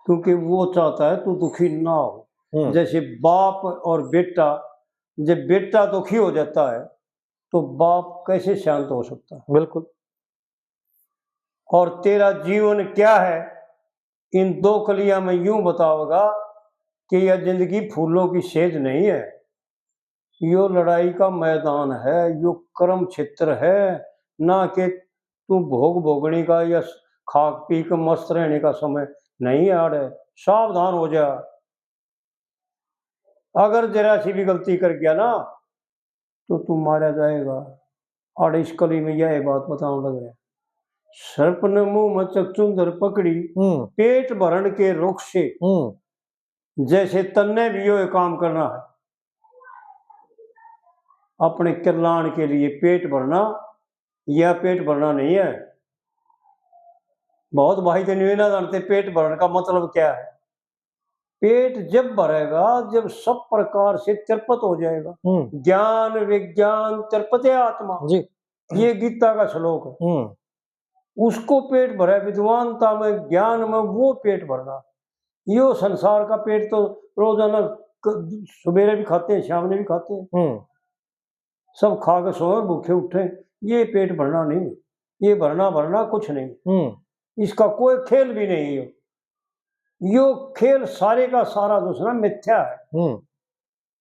क्योंकि वो चाहता है तू दुखी ना हो। हम्म। जैसे बाप और बेटा, जब बेटा दुखी हो जाता है, तो बाप कैसे शांत हो सकता है? बिल्कुल। और तेरा जीवन क्या है, इन दो कलियां में यूं बताओगा कि यह जिंदगी फूलों की सेज नहीं है, यो लड़ाई का मैदान है, यो कर्म क्षेत्र है, ना कि तू भोग भोगने का या खाक पी के मस्त रहने का समय नहीं है। आड़े सावधान हो जा। अगर जरा सी भी गलती कर गया ना, तो तू मारा जाएगा। आड़े इस कली में यह बात बताने लग रहा है। सर्प ने मुंह में चकचुंदर पकड़ी, हम्म। पेट भरण के रुख से। हम्म। जैसे तन्ने भी यो काम करना है, अपने कल्याण के लिए पेट भरना, यह पेट भरना नहीं है। बहुत भाई तो नहीं ना जानते पेट भरण का मतलब क्या है। पेट जब भरेगा, जब सब प्रकार से तृप्त हो जाएगा। हम्म। ज्ञान विज्ञान तृप्त आत्मा, जी। ये गीता का श्लोक है। हम्म। उसको पेट भरे विद्वानता में, ज्ञान में, वो पेट भरना। यो संसार का पेट तो रोजाना क-, सवेरे भी खाते हैं, शाम ने भी खाते हैं। हम्म। सब खा के सोए, भूखे उठे, ये पेट भरना नहीं, ये भरना भरना कुछ नहीं। हम्म। इसका कोई खेल भी नहीं है। यो खेल सारे का सारा जो है ना मिथ्या है। हम्म।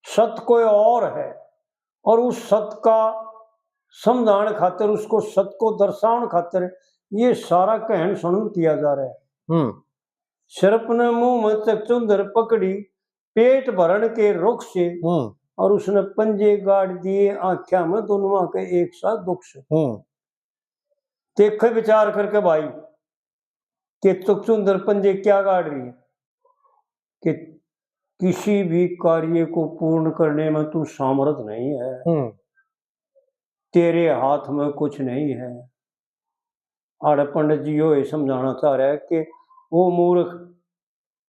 सत कोई और है, और उस सत का समझाण खातर, उसको सत को दर्शावण खातर ये सारा कहन सुनन किया जा रहा है। हम्म। सर्प ने मुंह में चकचुंदर पकड़ी, पेट भरण के रुख से, हम्म। और उसने पंजे गाड़ दिए आंख्या में, दोनों के एक साथ दुख से। हम्म। देखे विचार करके भाई, कि चुकचुंदर पंजे क्या गाड़ रही है, कि किसी भी कार्य को पूर्ण करने में तू सामर्थ नहीं है, हम्म। तेरे हाथ में कुछ नहीं है। आड़े पंडित जी यो ही समझाना चाह रहा है कि वो मूर्ख,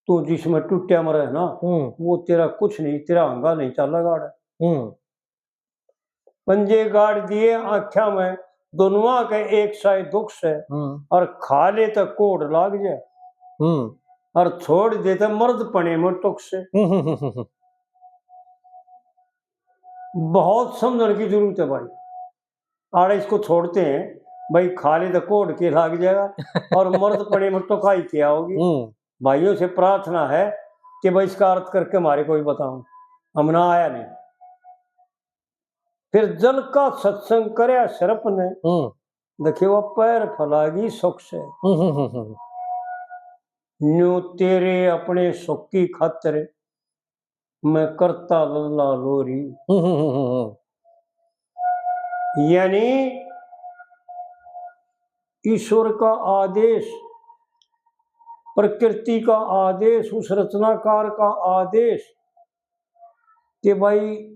तू जिसमें टूटिया मरे है ना, हम्म। वो तेरा कुछ नहीं, तेरा हंगा नहीं चालेगा आड़े। हम्म। पंजे गाड़ दिए आंख्या में, दोनों के एक साए दुख से, हम्म। और खा ले तो कोढ़ लाग जाए, हम्म। और छोड़ दे तो मर्द पने में टुक से। हम्म, हम्म, हम्म, हम्म। बहुत समझण की जरूरत है भाई। आड़े इसको छोड़ते हैं भाई, खा ले तो कोढ़ के लाग जाएगा और मर्द पने में टुकाई क्या होगी। हम्म। भाइयों से प्रार्थना है कि भाई इसका अर्थ करके हमारे कोई बताओ, हम ना आया नहीं। फिर जल का सत्संग करया सर्प ने, हम्म। देखे वो पैर फैलागी सुख से। हम्म, हम्म, हम्म, हम्म। न्यू तेरे अपने सुख की खातर मैं करता लल्ला लोरी। हम्म, हम्म, हम्म, हम्म। यानी ईश्वर का आदेश, प्रकृति का आदेश, उस रचनाकार का आदेश कि भाई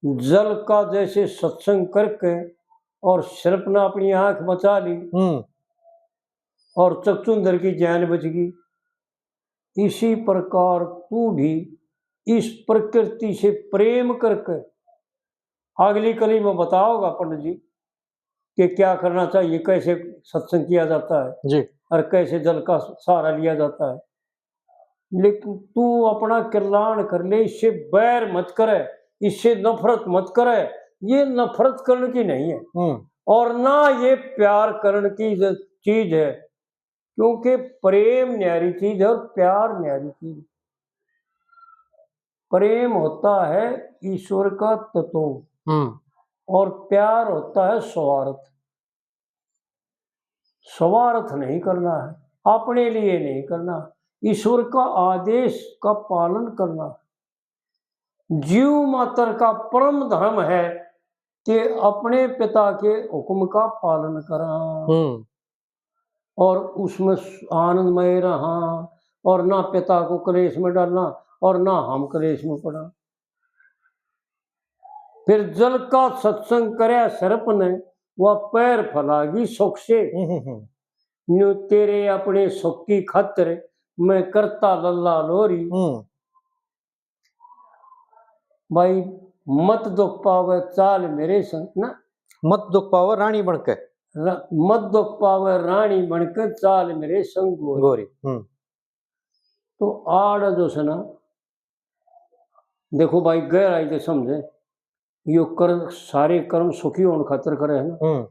जल का जैसे सत्संग करके और सर्प ने अपनी आंख बचा ली हम्म। और चकचुंदर की जान बच गई, इसी प्रकार तू भी इस प्रकृति से प्रेम करके, अगली कली में बताओगा पंडित जी कि क्या करना चाहिए, कैसे सत्संग किया जाता है जी। और कैसे जल का सहारा लिया जाता है। लेकिन तू अपना कल्याण कर ले, इससे बैर मत करे, इससे नफरत मत करे। ये नफरत करने की नहीं है हम्म। और ना ये प्यार करने की ज-, चीज है, क्योंकि प्रेम न्यारी चीज है और प्यार न्यारी चीज। प्रेम होता है ईश्वर का तत्व हम्म। और प्यार होता है स्वार्थ। स्वार्थ नहीं करना है, अपने लिए नहीं करना, ईश्वर का आदेश का पालन करना। जीव मात्र का परम धर्म है कि अपने पिता के हुक्म का पालन करा हम्म। और उसमें आनंदमय रहा और ना पिता को क्लेश में डालना और ना हम क्लेश में पड़ा। फिर जल का सत्संग करया सर्प ने, वह पैर फैलागी सुख से। हम्म, हम्म, हम्म। न्यू तेरे अपने सुख की खातर मैं करता लल्ला लोरी। हम्म। भाई, मत दुख पावे चाल मेरे संग ना। मत दुख पावे रानी बन के। र-, मत दुख पावे रानी बन के, चाल मेरे संग गोरी। गोरी। हम्म। तो आड़ जो से ना, देखो भाई, गहराई से समझे, यो कर, सारे कर्म सुखी होने खातर करे है ना। हम्म।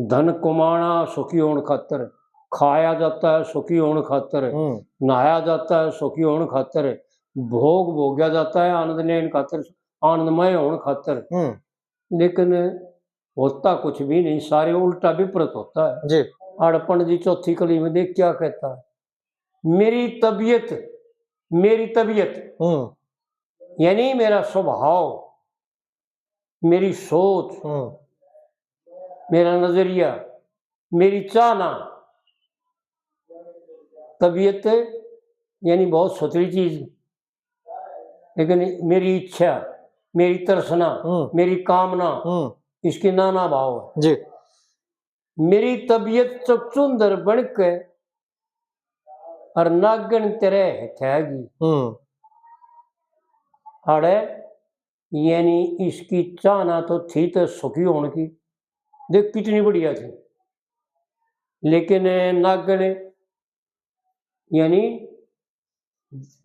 धन कमाना सुखी होने खातर, खाया जाता है सुखी होने खातिर, हम्म। नहाया जाता है सुखी होने खातिर, भोग भोग्या जाता है आनंद लेने खातिर, आनंदमय होने खातिर। हम्म। लेकिन होता कुछ भी नहीं, सारे उल्टा विपरीत होता है। जी। अड़पण जी चौथी कली में देख क्या कहता है, मेरी तबीयत, मेरी तबीयत, हम्म। यानी मेरा स्वभाव, मेरी सोच, हम्म। मेरा नजरिया, मेरी चाहना। तबीयत यानी बहुत सुथरी चीज, लेकिन मेरी इच्छा, मेरी तृष्णा, हम्म। मेरी कामना, हम्म। इसके नाना भाव है। जी। मेरी तबीयत चुकचुंदर बन के और नागण तेरे हथैगी। हम्म। अड़े, यानी इसकी चाहना तो थी तो सुखी होने की, देख कितनी बढ़िया थी, लेकिन नागण यानी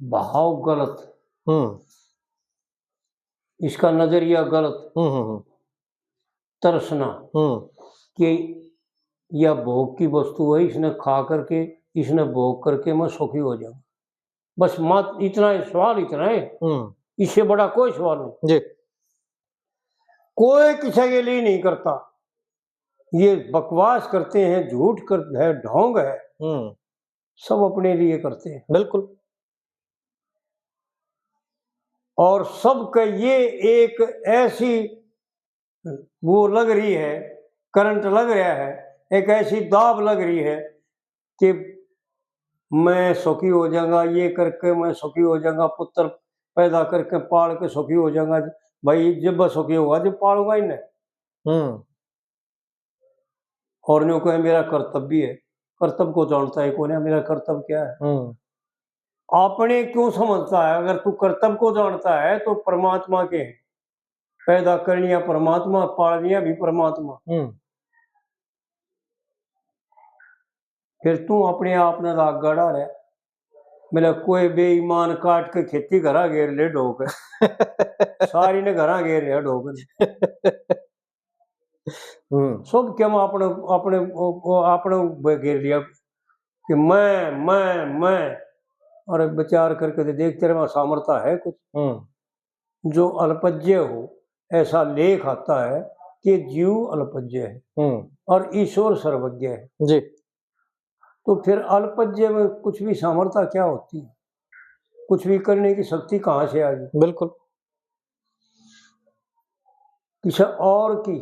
भाव गलत, हम्म। इसका नजरिया गलत, हम्म, हम्म, हम्म। तृष्णा हम्म। कि यह भोग की वस्तु है, इसने खा करके, इसने भोग करके मैं सुखी हो जाऊं। बस मत इतना ही, सवाल इतना है, हम्म। इससे बड़ा कोई सवाल नहीं। जी। कोई किसी के लिए नहीं करता, ये बकवास करते हैं, झूठ कर है, ढोंग है, हम्म। सब अपने लिए करते हैं। बिल्कुल। और सबके ये एक ऐसी वो लग रही है, करंट लग रहा है, एक ऐसी दाब लग रही है कि मैं सुखी हो जाऊंगा, ये करके मैं सुखी हो जाऊंगा, पुत्र पैदा करके पाल के सुखी हो जाऊंगा। भाई, जब सुखी होगा जब पालूंगा इन्हें। हम्म। और न्यू कहे मेरा कर्तव्य है, कर्तव्य को जानता है कौन है, मेरा कर्तव्य क्या है? हम्म। आपने क्यों समझता है? अगर तू कर्तव्य को जानता है तो परमात्मा के है। पैदा करनिया परमात्मा, पालनिया भी परमात्मा। हम्म। फिर तू अपने आप ने दाग गड़ा रहा। मेरा कोई बेईमान काट के खेती घरा घेर ले ढोक, सारी ने घरा घेर रहा ढोक ने। हम्म। सब क्या मैं अपने, अपने, ओ, ओ, अपने ब-, घेर लिया कि मैं, मैं, मैं। और विचार करके तो देख, तेरे में सामर्थ्य है कुछ? हम्म। जो अल्पज्ञ हो, ऐसा लेख आता है कि जीव अल्पज्ञ है हम्म। और ईश्वर सर्वज्ञ है। जी। तो फिर अल्पज्ञ में कुछ भी सामर्थ्य क्या होती है? कुछ भी करने की शक्ति कहाँ से आ गई? बिल्कुल। किसी और की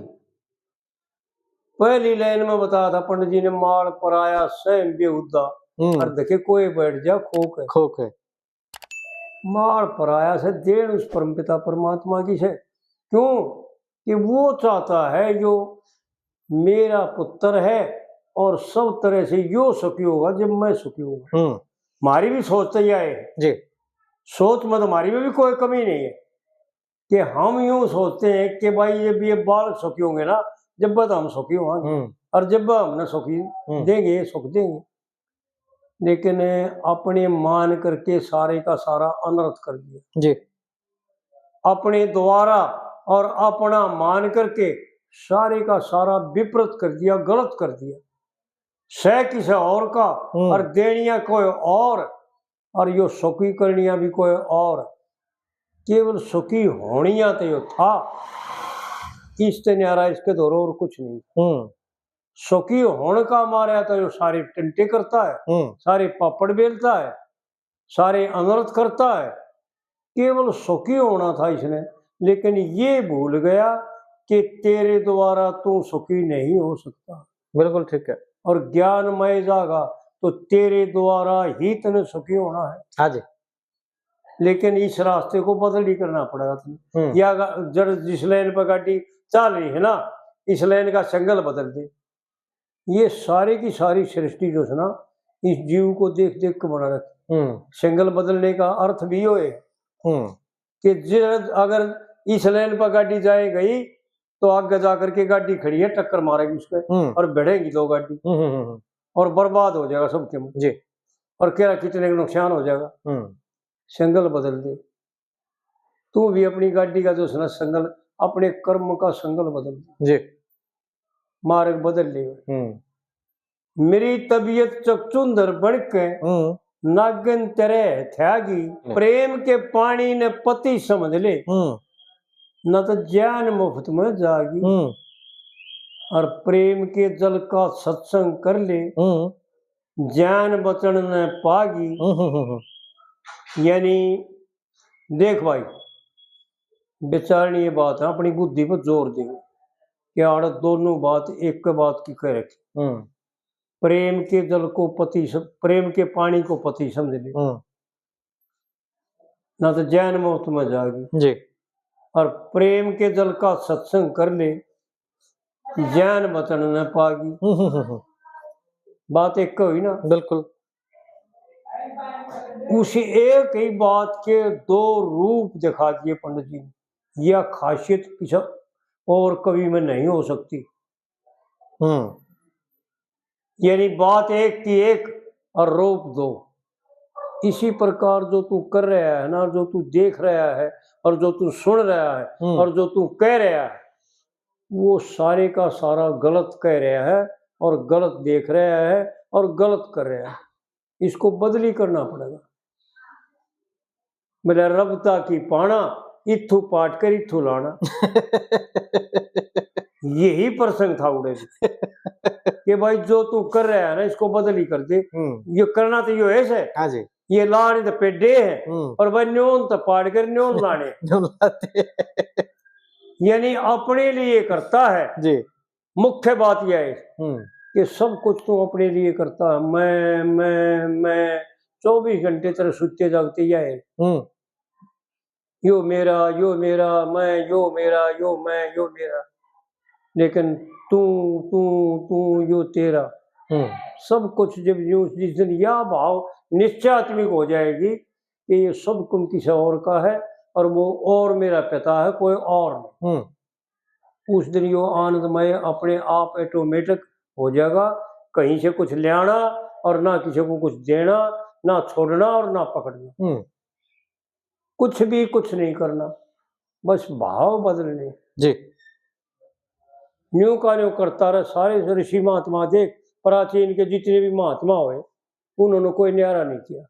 पहली लाइन में बताया था पंडित जी ने, माल पराया सै बेहुदा। हम्म। और देखे कोई बैठ जा खोक है। खोक है। माल पराया से देन उस परमपिता परमात्मा की से। क्यों? कि वो चाहता है जो मेरा पुत्र है और सब तरह से यो सुखी होगा जब मैं सुखी होगा। हम्म। हमारी भी सोच तो यह है। जी। सोच में तो हमारी में भी कोई कमी नहीं है कि हम यूं सोचते हैं कि भाई ये भी, ये बालक सुखी होंगे ना, जब तो हम सुखी होंगे। हम्म। और जब हमने सुखी हम्म। देंगे, सुख देंगे। लेकिन अपने मान करके सारे का सारा अनर्थ कर दिया। जी। अपने द्वारा और अपना मान करके सारे का सारा विपरीत कर दिया, गलत कर दिया। सै किसी और का हम्म। और देनिया कोई और, और यो सुखी करनिया भी कोई और। केवल सुखी होनिया तो यो था, इससे न्यारा इसके धोरो और कुछ नहीं। हम्म। सुखी होने का मारा तो यो सारे टंटे करता है, हम्म। सारे पापड़ बेलता है, सारे अनर्थ करता है। केवल सुखी होना था इसने, लेकिन ये भूल गया कि तेरे द्वारा तू सुखी नहीं हो सकता। बिल्कुल ठीक है। और ज्ञानमय जागा तो तेरे द्वारा ही तने सुखी होना है। हाँ जी। लेकिन इस रास्ते को बदल ही करना पड़ेगा तुम्हें। हम्म। या गा-, जड़ जिस लेन पर गाड़ी चल रही है ना, इस लेन का सिग्नल बदल दे। ये सारी की सारी सृष्टि जो है ना, इस जीव को देख देख के बना रखे। हम्म। संगल बदलने का अर्थ भी यो है हम्म। कि जिस, अगर इस लाइन पर गाड़ी जाए गई तो आगे जा करके गाड़ी खड़ी है, टक्कर मारेगी उसके हम्म। और भिड़ेंगी दो गाड़ी हम्म, हम्म, हम्म। और बर्बाद हो जाएगा सबके मुंह। जी। और कह रहा कितने का नुकसान हो जाएगा। हम्म। संगल बदल दे। तू भी अपनी गाड़ी का जो है ना संगल, अपने कर्म का संगल बदल दे। जी। मार्ग बदल ले। हम्म। मेरी तबीयत चकचुंदर बन के हम्म। नागिन तेरे हथे आ गई। हम्म। प्रेम के पानी ने पति समझ ले, हम्म। ना तो जान मुफ्त में जागी। हम्म। और प्रेम के जल का सत्संग कर ले, हम्म। जान बचन ने पागी। हम्म, हम्म, हम्म, हम्म। यानी देख भाई, विचारणीय बात है, अपनी बुद्धि पर जोर दे कि आड़ दोनों बात एक बात की कह रखी। हम्म। प्रेम के जल को पति सम-, प्रेम के पानी को पति समझ ले, हम्म। ना तो जैन मौत में जागी। जी। और प्रेम के जल का सत्संग कर ले, जैन बचन न पागी। हम्म, हम्म, हम्म, हम्म। बात एक हुई ना। बिल्कुल। उसी एक ही बात के दो रूप दिखा दिए पंडित जी ने। यह खासियत किसी और कवि में नहीं हो सकती। हम्म। यानी बात एक की एक और रूप दो। इसी प्रकार जो तू कर रहा है ना, जो तू देख रहा है और जो तू सुन रहा है हम्म। और जो तू कह रहा है, वो सारे का सारा गलत कह रहा है और गलत देख रहा है और गलत कर रहा है। इसको बदली करना पड़ेगा। मेरा रबता की पाना, इथू पाट कर इथू लाना। यही प्रसंग था उड़े भी। कि भाई, जो तू कर रहा है ना, इसको बदली कर दे। हम्म। ये करना तो यो है से। हाँ जी। ये लाने तो पेडे है। हम्म। और भाई, न्योन तो पाट कर न्योन लाने। न्योन लाते। यानी अपने लिए करता है। जी। मुख्य बात यह है हम्म। कि सब कुछ तू अपने लिए करता है। मैं, मैं, मैं, चौबीस घंटे तेरे सुते जागते यह है। हम्म। यो मेरा, यो मेरा, मैं, यो मेरा, यो मैं, यो मेरा। लेकिन तू, तू, तू, यो तेरा। हम्म। सब कुछ जब यूं जिस दिन यह भाव निश्चयात्मिक हो जाएगी कि ये सब कुछ किसी और का है और वो और मेरा पिता है, कोई और नहीं। हम्म। उस दिन यो आनंदमय अपने आप automatic हो जाएगा। कहीं से कुछ ले आना और ना किसी को कुछ देना, ना छोड़ना और ना पकड़ना। हम्म। कुछ भी कुछ नहीं करना, बस भाव बदलने। जी। न्यू का न्यू करता रहे। सारे ऋषि महात्मा देख, प्राचीन के जितने भी महात्मा हुए, उन्होंने कोई न्यारा नहीं किया।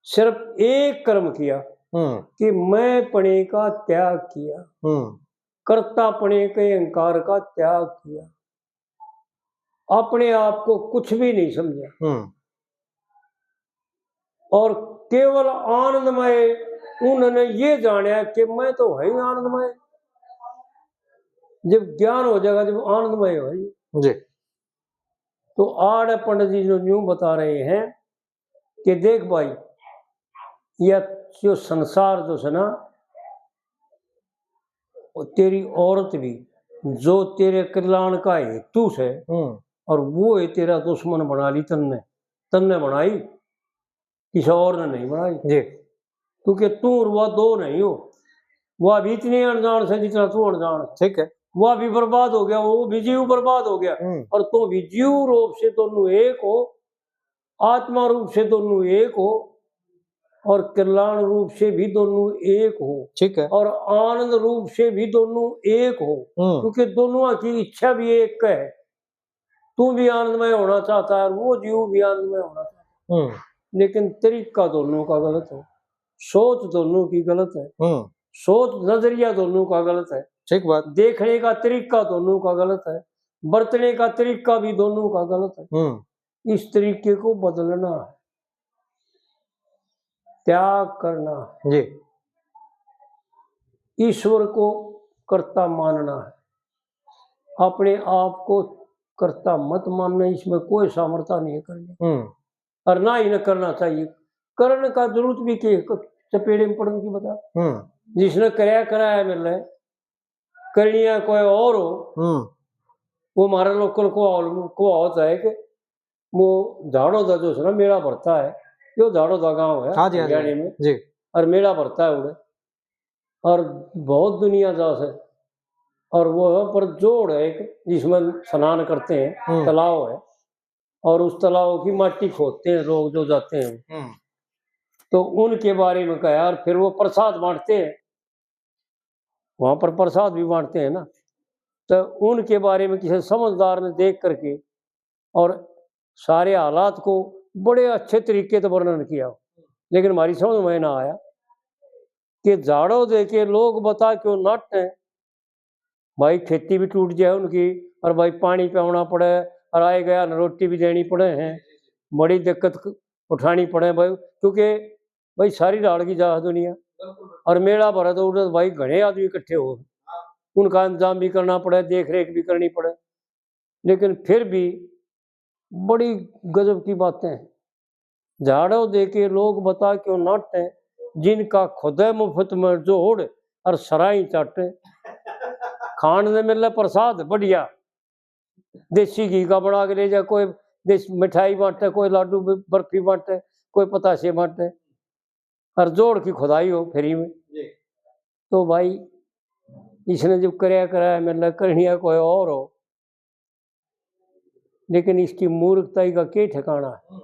सिर्फ एक कर्म किया हम्म। कि मैंपणे का त्याग किया, हम्म। कर्तापणे के अहंकार का त्याग किया, अपने आप को कुछ भी नहीं समझा। हम्म। और केवल आनंदमय, उन्होंने ये जाना कि मैं तो है ही आनंदमय। जब ज्ञान हो जाएगा, जब आनंदमय हो जाएगा। जी। तो आड़ पंडित जी जो न्यू बता रहे हैं कि देख भाई, या जो संसार जो है ना, वो तेरी औरत भी, जो तेरे कल्याण का हेतु से, हम्म। और वो है तेरा दुश्मन बना ली तन्ने, तन्ने बनाई, किसी और ने नहीं बनाई। जी। क्योंकि तू और वह दो नहीं हो, वह भी इतने अनजान से जितना तू अनजान है। ठीक है। वह भी बर्बाद हो गया, वो भी जीव बर्बाद हो गया, हम्म। और तू भी जीव रूप से दोनों एक हो, आत्मा रूप से दोनों एक हो, और कल्याण रूप से भी दोनों एक हो, ठीक है। और आनंद रूप से भी दोनों एक हो, हम्म। क्योंकि दोनों की इच्छा भी एक है। तू भी आनंदमय होना चाहता है और वो जीव भी आनंदमय होना चाहता है, हम्म। लेकिन तरीका दोनों का गलत है, सोच दोनों की गलत है, हम्म। सोच नजरिया दोनों का गलत है, ठीक बात। देखने का तरीका दोनों का गलत है, बरतने का तरीका भी दोनों का गलत है। हम्म। इस तरीके को बदलना है, त्याग करना है। जी। ईश्वर को कर्ता मानना है, अपने आप को कर्ता मत मानना, इसमें कोई सामर्थ्य नहीं है करने। हम्म। और ना ही ना करना चाहिए। करण का जरूरत भी के, चपेड़े में पड़न की बता। हम्म। जिसने करया कराया मिले, करणिया कोई और हो, हम्म। वो हमारा लोकल को, को होता है कि वो झाड़ोदा जो है ना, मेला भरता है, यो झाड़ोदा गांव है हाँ जी, हाँ जी। हरियाणा में। जी। और मेला भरता है उड़े, और बहुत दुनिया जा से, और वो वहाँ पर जोड़ है एक, जिसमें स्नान करते हैं, हम्म। तालाब है, और उस तालाब की माटी खोदते हैं लोग जो जाते हैं। हम्म। तो उनके बारे में कहा, और फिर वो प्रसाद बांटते हैं, वहाँ पर प्रसाद भी बांटते हैं ना, तो उनके बारे में किसी समझदार ने देख करके और सारे हालात को बड़े अच्छे तरीके से वर्णन किया, लेकिन हमारी समझ में ना आया कि झाड़ो दे के लोग बता क्यों नाटे। भाई, खेती भी टूट जाए उनकी, और भाई, पानी पियाना पड़े, और आए गया न रोटी भी देनी पड़े हैं, बड़ी दिक्कत क-, उठानी पड़े भाई, क्योंकि भाई, सारी ढाल की जा दुनिया। बिल्कुल। और मेला भरा तो उधर भाई, घणे आदमी इकट्ठे हो, हाँ। उनका इंतजाम भी करना पड़े, देख रेख भी करनी पड़े, लेकिन फिर भी बड़ी गजब की बातें हैं। झाड़ो दे के लोग बता क्यों नाटे, जिनका खुदे मुफ्त में जोड़ और सराई चाटे। खान ने मिले प्रसाद बढ़िया, देसी घी का बना के ले जा, कोई देसी मिठाई बांटे, कोई लाडू ब-, बर्फी बांटे, कोई पतासे बांटे, और जोड़ की खुदाई हो फ्री में। जी। तो भाई, इसने जब करया कराया, मेरे करनिया कोई और हो, लेकिन इसकी मूर्खताई का के ठिकाना है?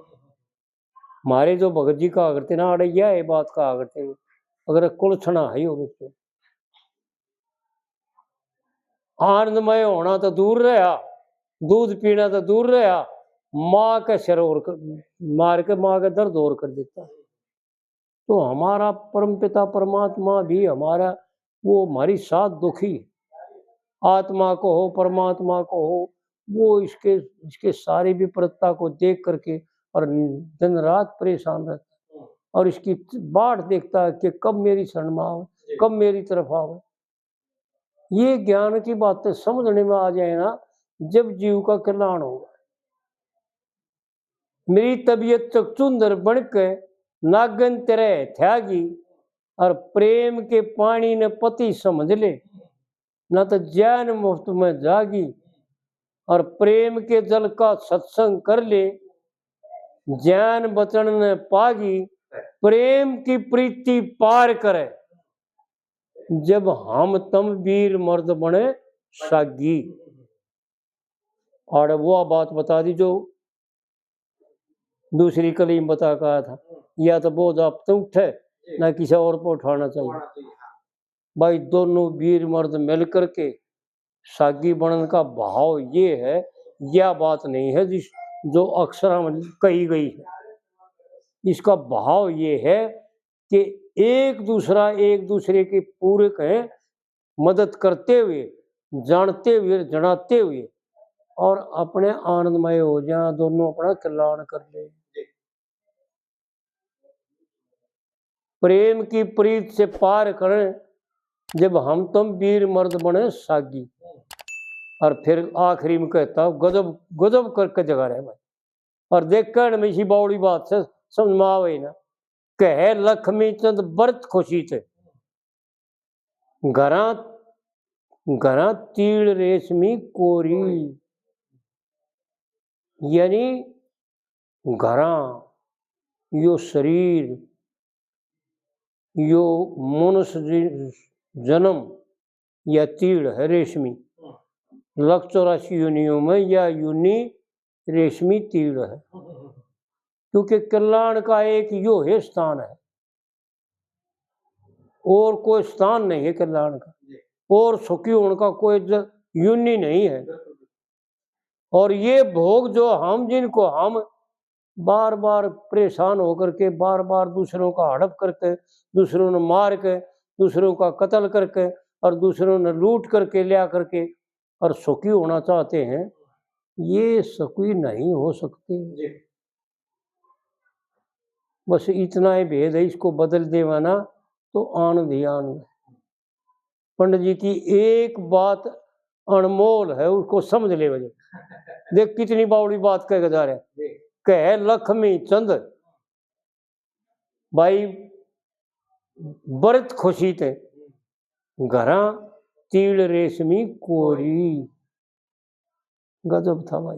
हमारे जो भगत जी कहा करते ना, अड़ैया ये बात कहा करते, अगर कुलछना है यो बिल्कुल। आनंदमय होना तो दूर रहा, दूध पीना तो दूर रहा, माँ के सिर और कर, मार के माँ के दर्द और कर देता। तो हमारा परमपिता परमात्मा भी हमारा, वो हमारी साथ दुखी, आत्मा को हो, परमात्मा को हो, वो इसके, इसके सारी विपरीतता को देख करके और दिन रात परेशान रहता है और इसकी बाट देखता है कि कब मेरी शरण में आवे, कब मेरी तरफ आवे। ये ज्ञान की बातें समझने में आ जाए ना, जब जीव का कल्याण होगा। मेरी तबीयत चकचुंदर बन के नागन तेरे थ्यागी, और प्रेम के पानी ने पति समझ ले, ना तो ज्ञान मुफ्त में जागी। और प्रेम के जल का सत्संग कर ले, ज्ञान वचन ने पागी। प्रेम की प्रीति पार करे, जब हम तम वीर मर्द बने सागी। और वो बात बता दी जो दूसरी कली में बता के आया था, या तो बोझ आप तो उठे, ना किसी और पर उठाना चाहिए। भाई, दोनों वीर मर्द मिल करके सागी बनने का भाव ये है, यह बात नहीं है जिस, जो अक्षर में कही गई है। इसका भाव ये है कि एक दूसरा, एक दूसरे के पूरक हैं, मदद करते हुए, जानते हुए, जनाते हुए, और अपने आनंदमय हो जाएं, दोनों अपना कल्याण कर ले। प्रेम की प्रीत से पार करें, जब हम तुम वीर मर्द बने सागी। और फिर आखिरी में कहता, गजब, गजब करके जगा रहे भाई। और देख, कहण में इसी बावड़ी बात से समझ में आवे ना, कहे लक्ष्मी चंद व्रत खुशी थे, घरां, घरां तील रेशमी कोरी, यानी घरां यो शरीर, यो मनुष्य जि-, जन्म, या तील है रेशमी। लख चौरासी योनियों में या योनि रेशमी तील है, क्योंकि कल्याण का एक यो है स्थान है, और कोई स्थान नहीं है कल्याण का, और सुखी होने का कोई ज-, योनि नहीं है। और ये भोग जो हम, जिनको हम बार बार परेशान होकर के, बार बार दूसरों का हड़प करके, दूसरों ने मार के, दूसरों का कत्ल करके और दूसरों ने लूट करके, लिया करके और सुखी होना चाहते हैं, ये सुखी नहीं हो सकते। जी। बस इतना ही भेद है, इसको बदल देवा ना तो आनंद ही आनंद है। पंडित जी की एक बात अनमोल है, उसको समझ ले वजह। देख कितनी बावड़ी बात कह के जा रहे हैं। जी। कह लक्ष्मी चंद भाई व्रत खुशी थे, घरां तील रेशमी कोरी। गजब था भाई।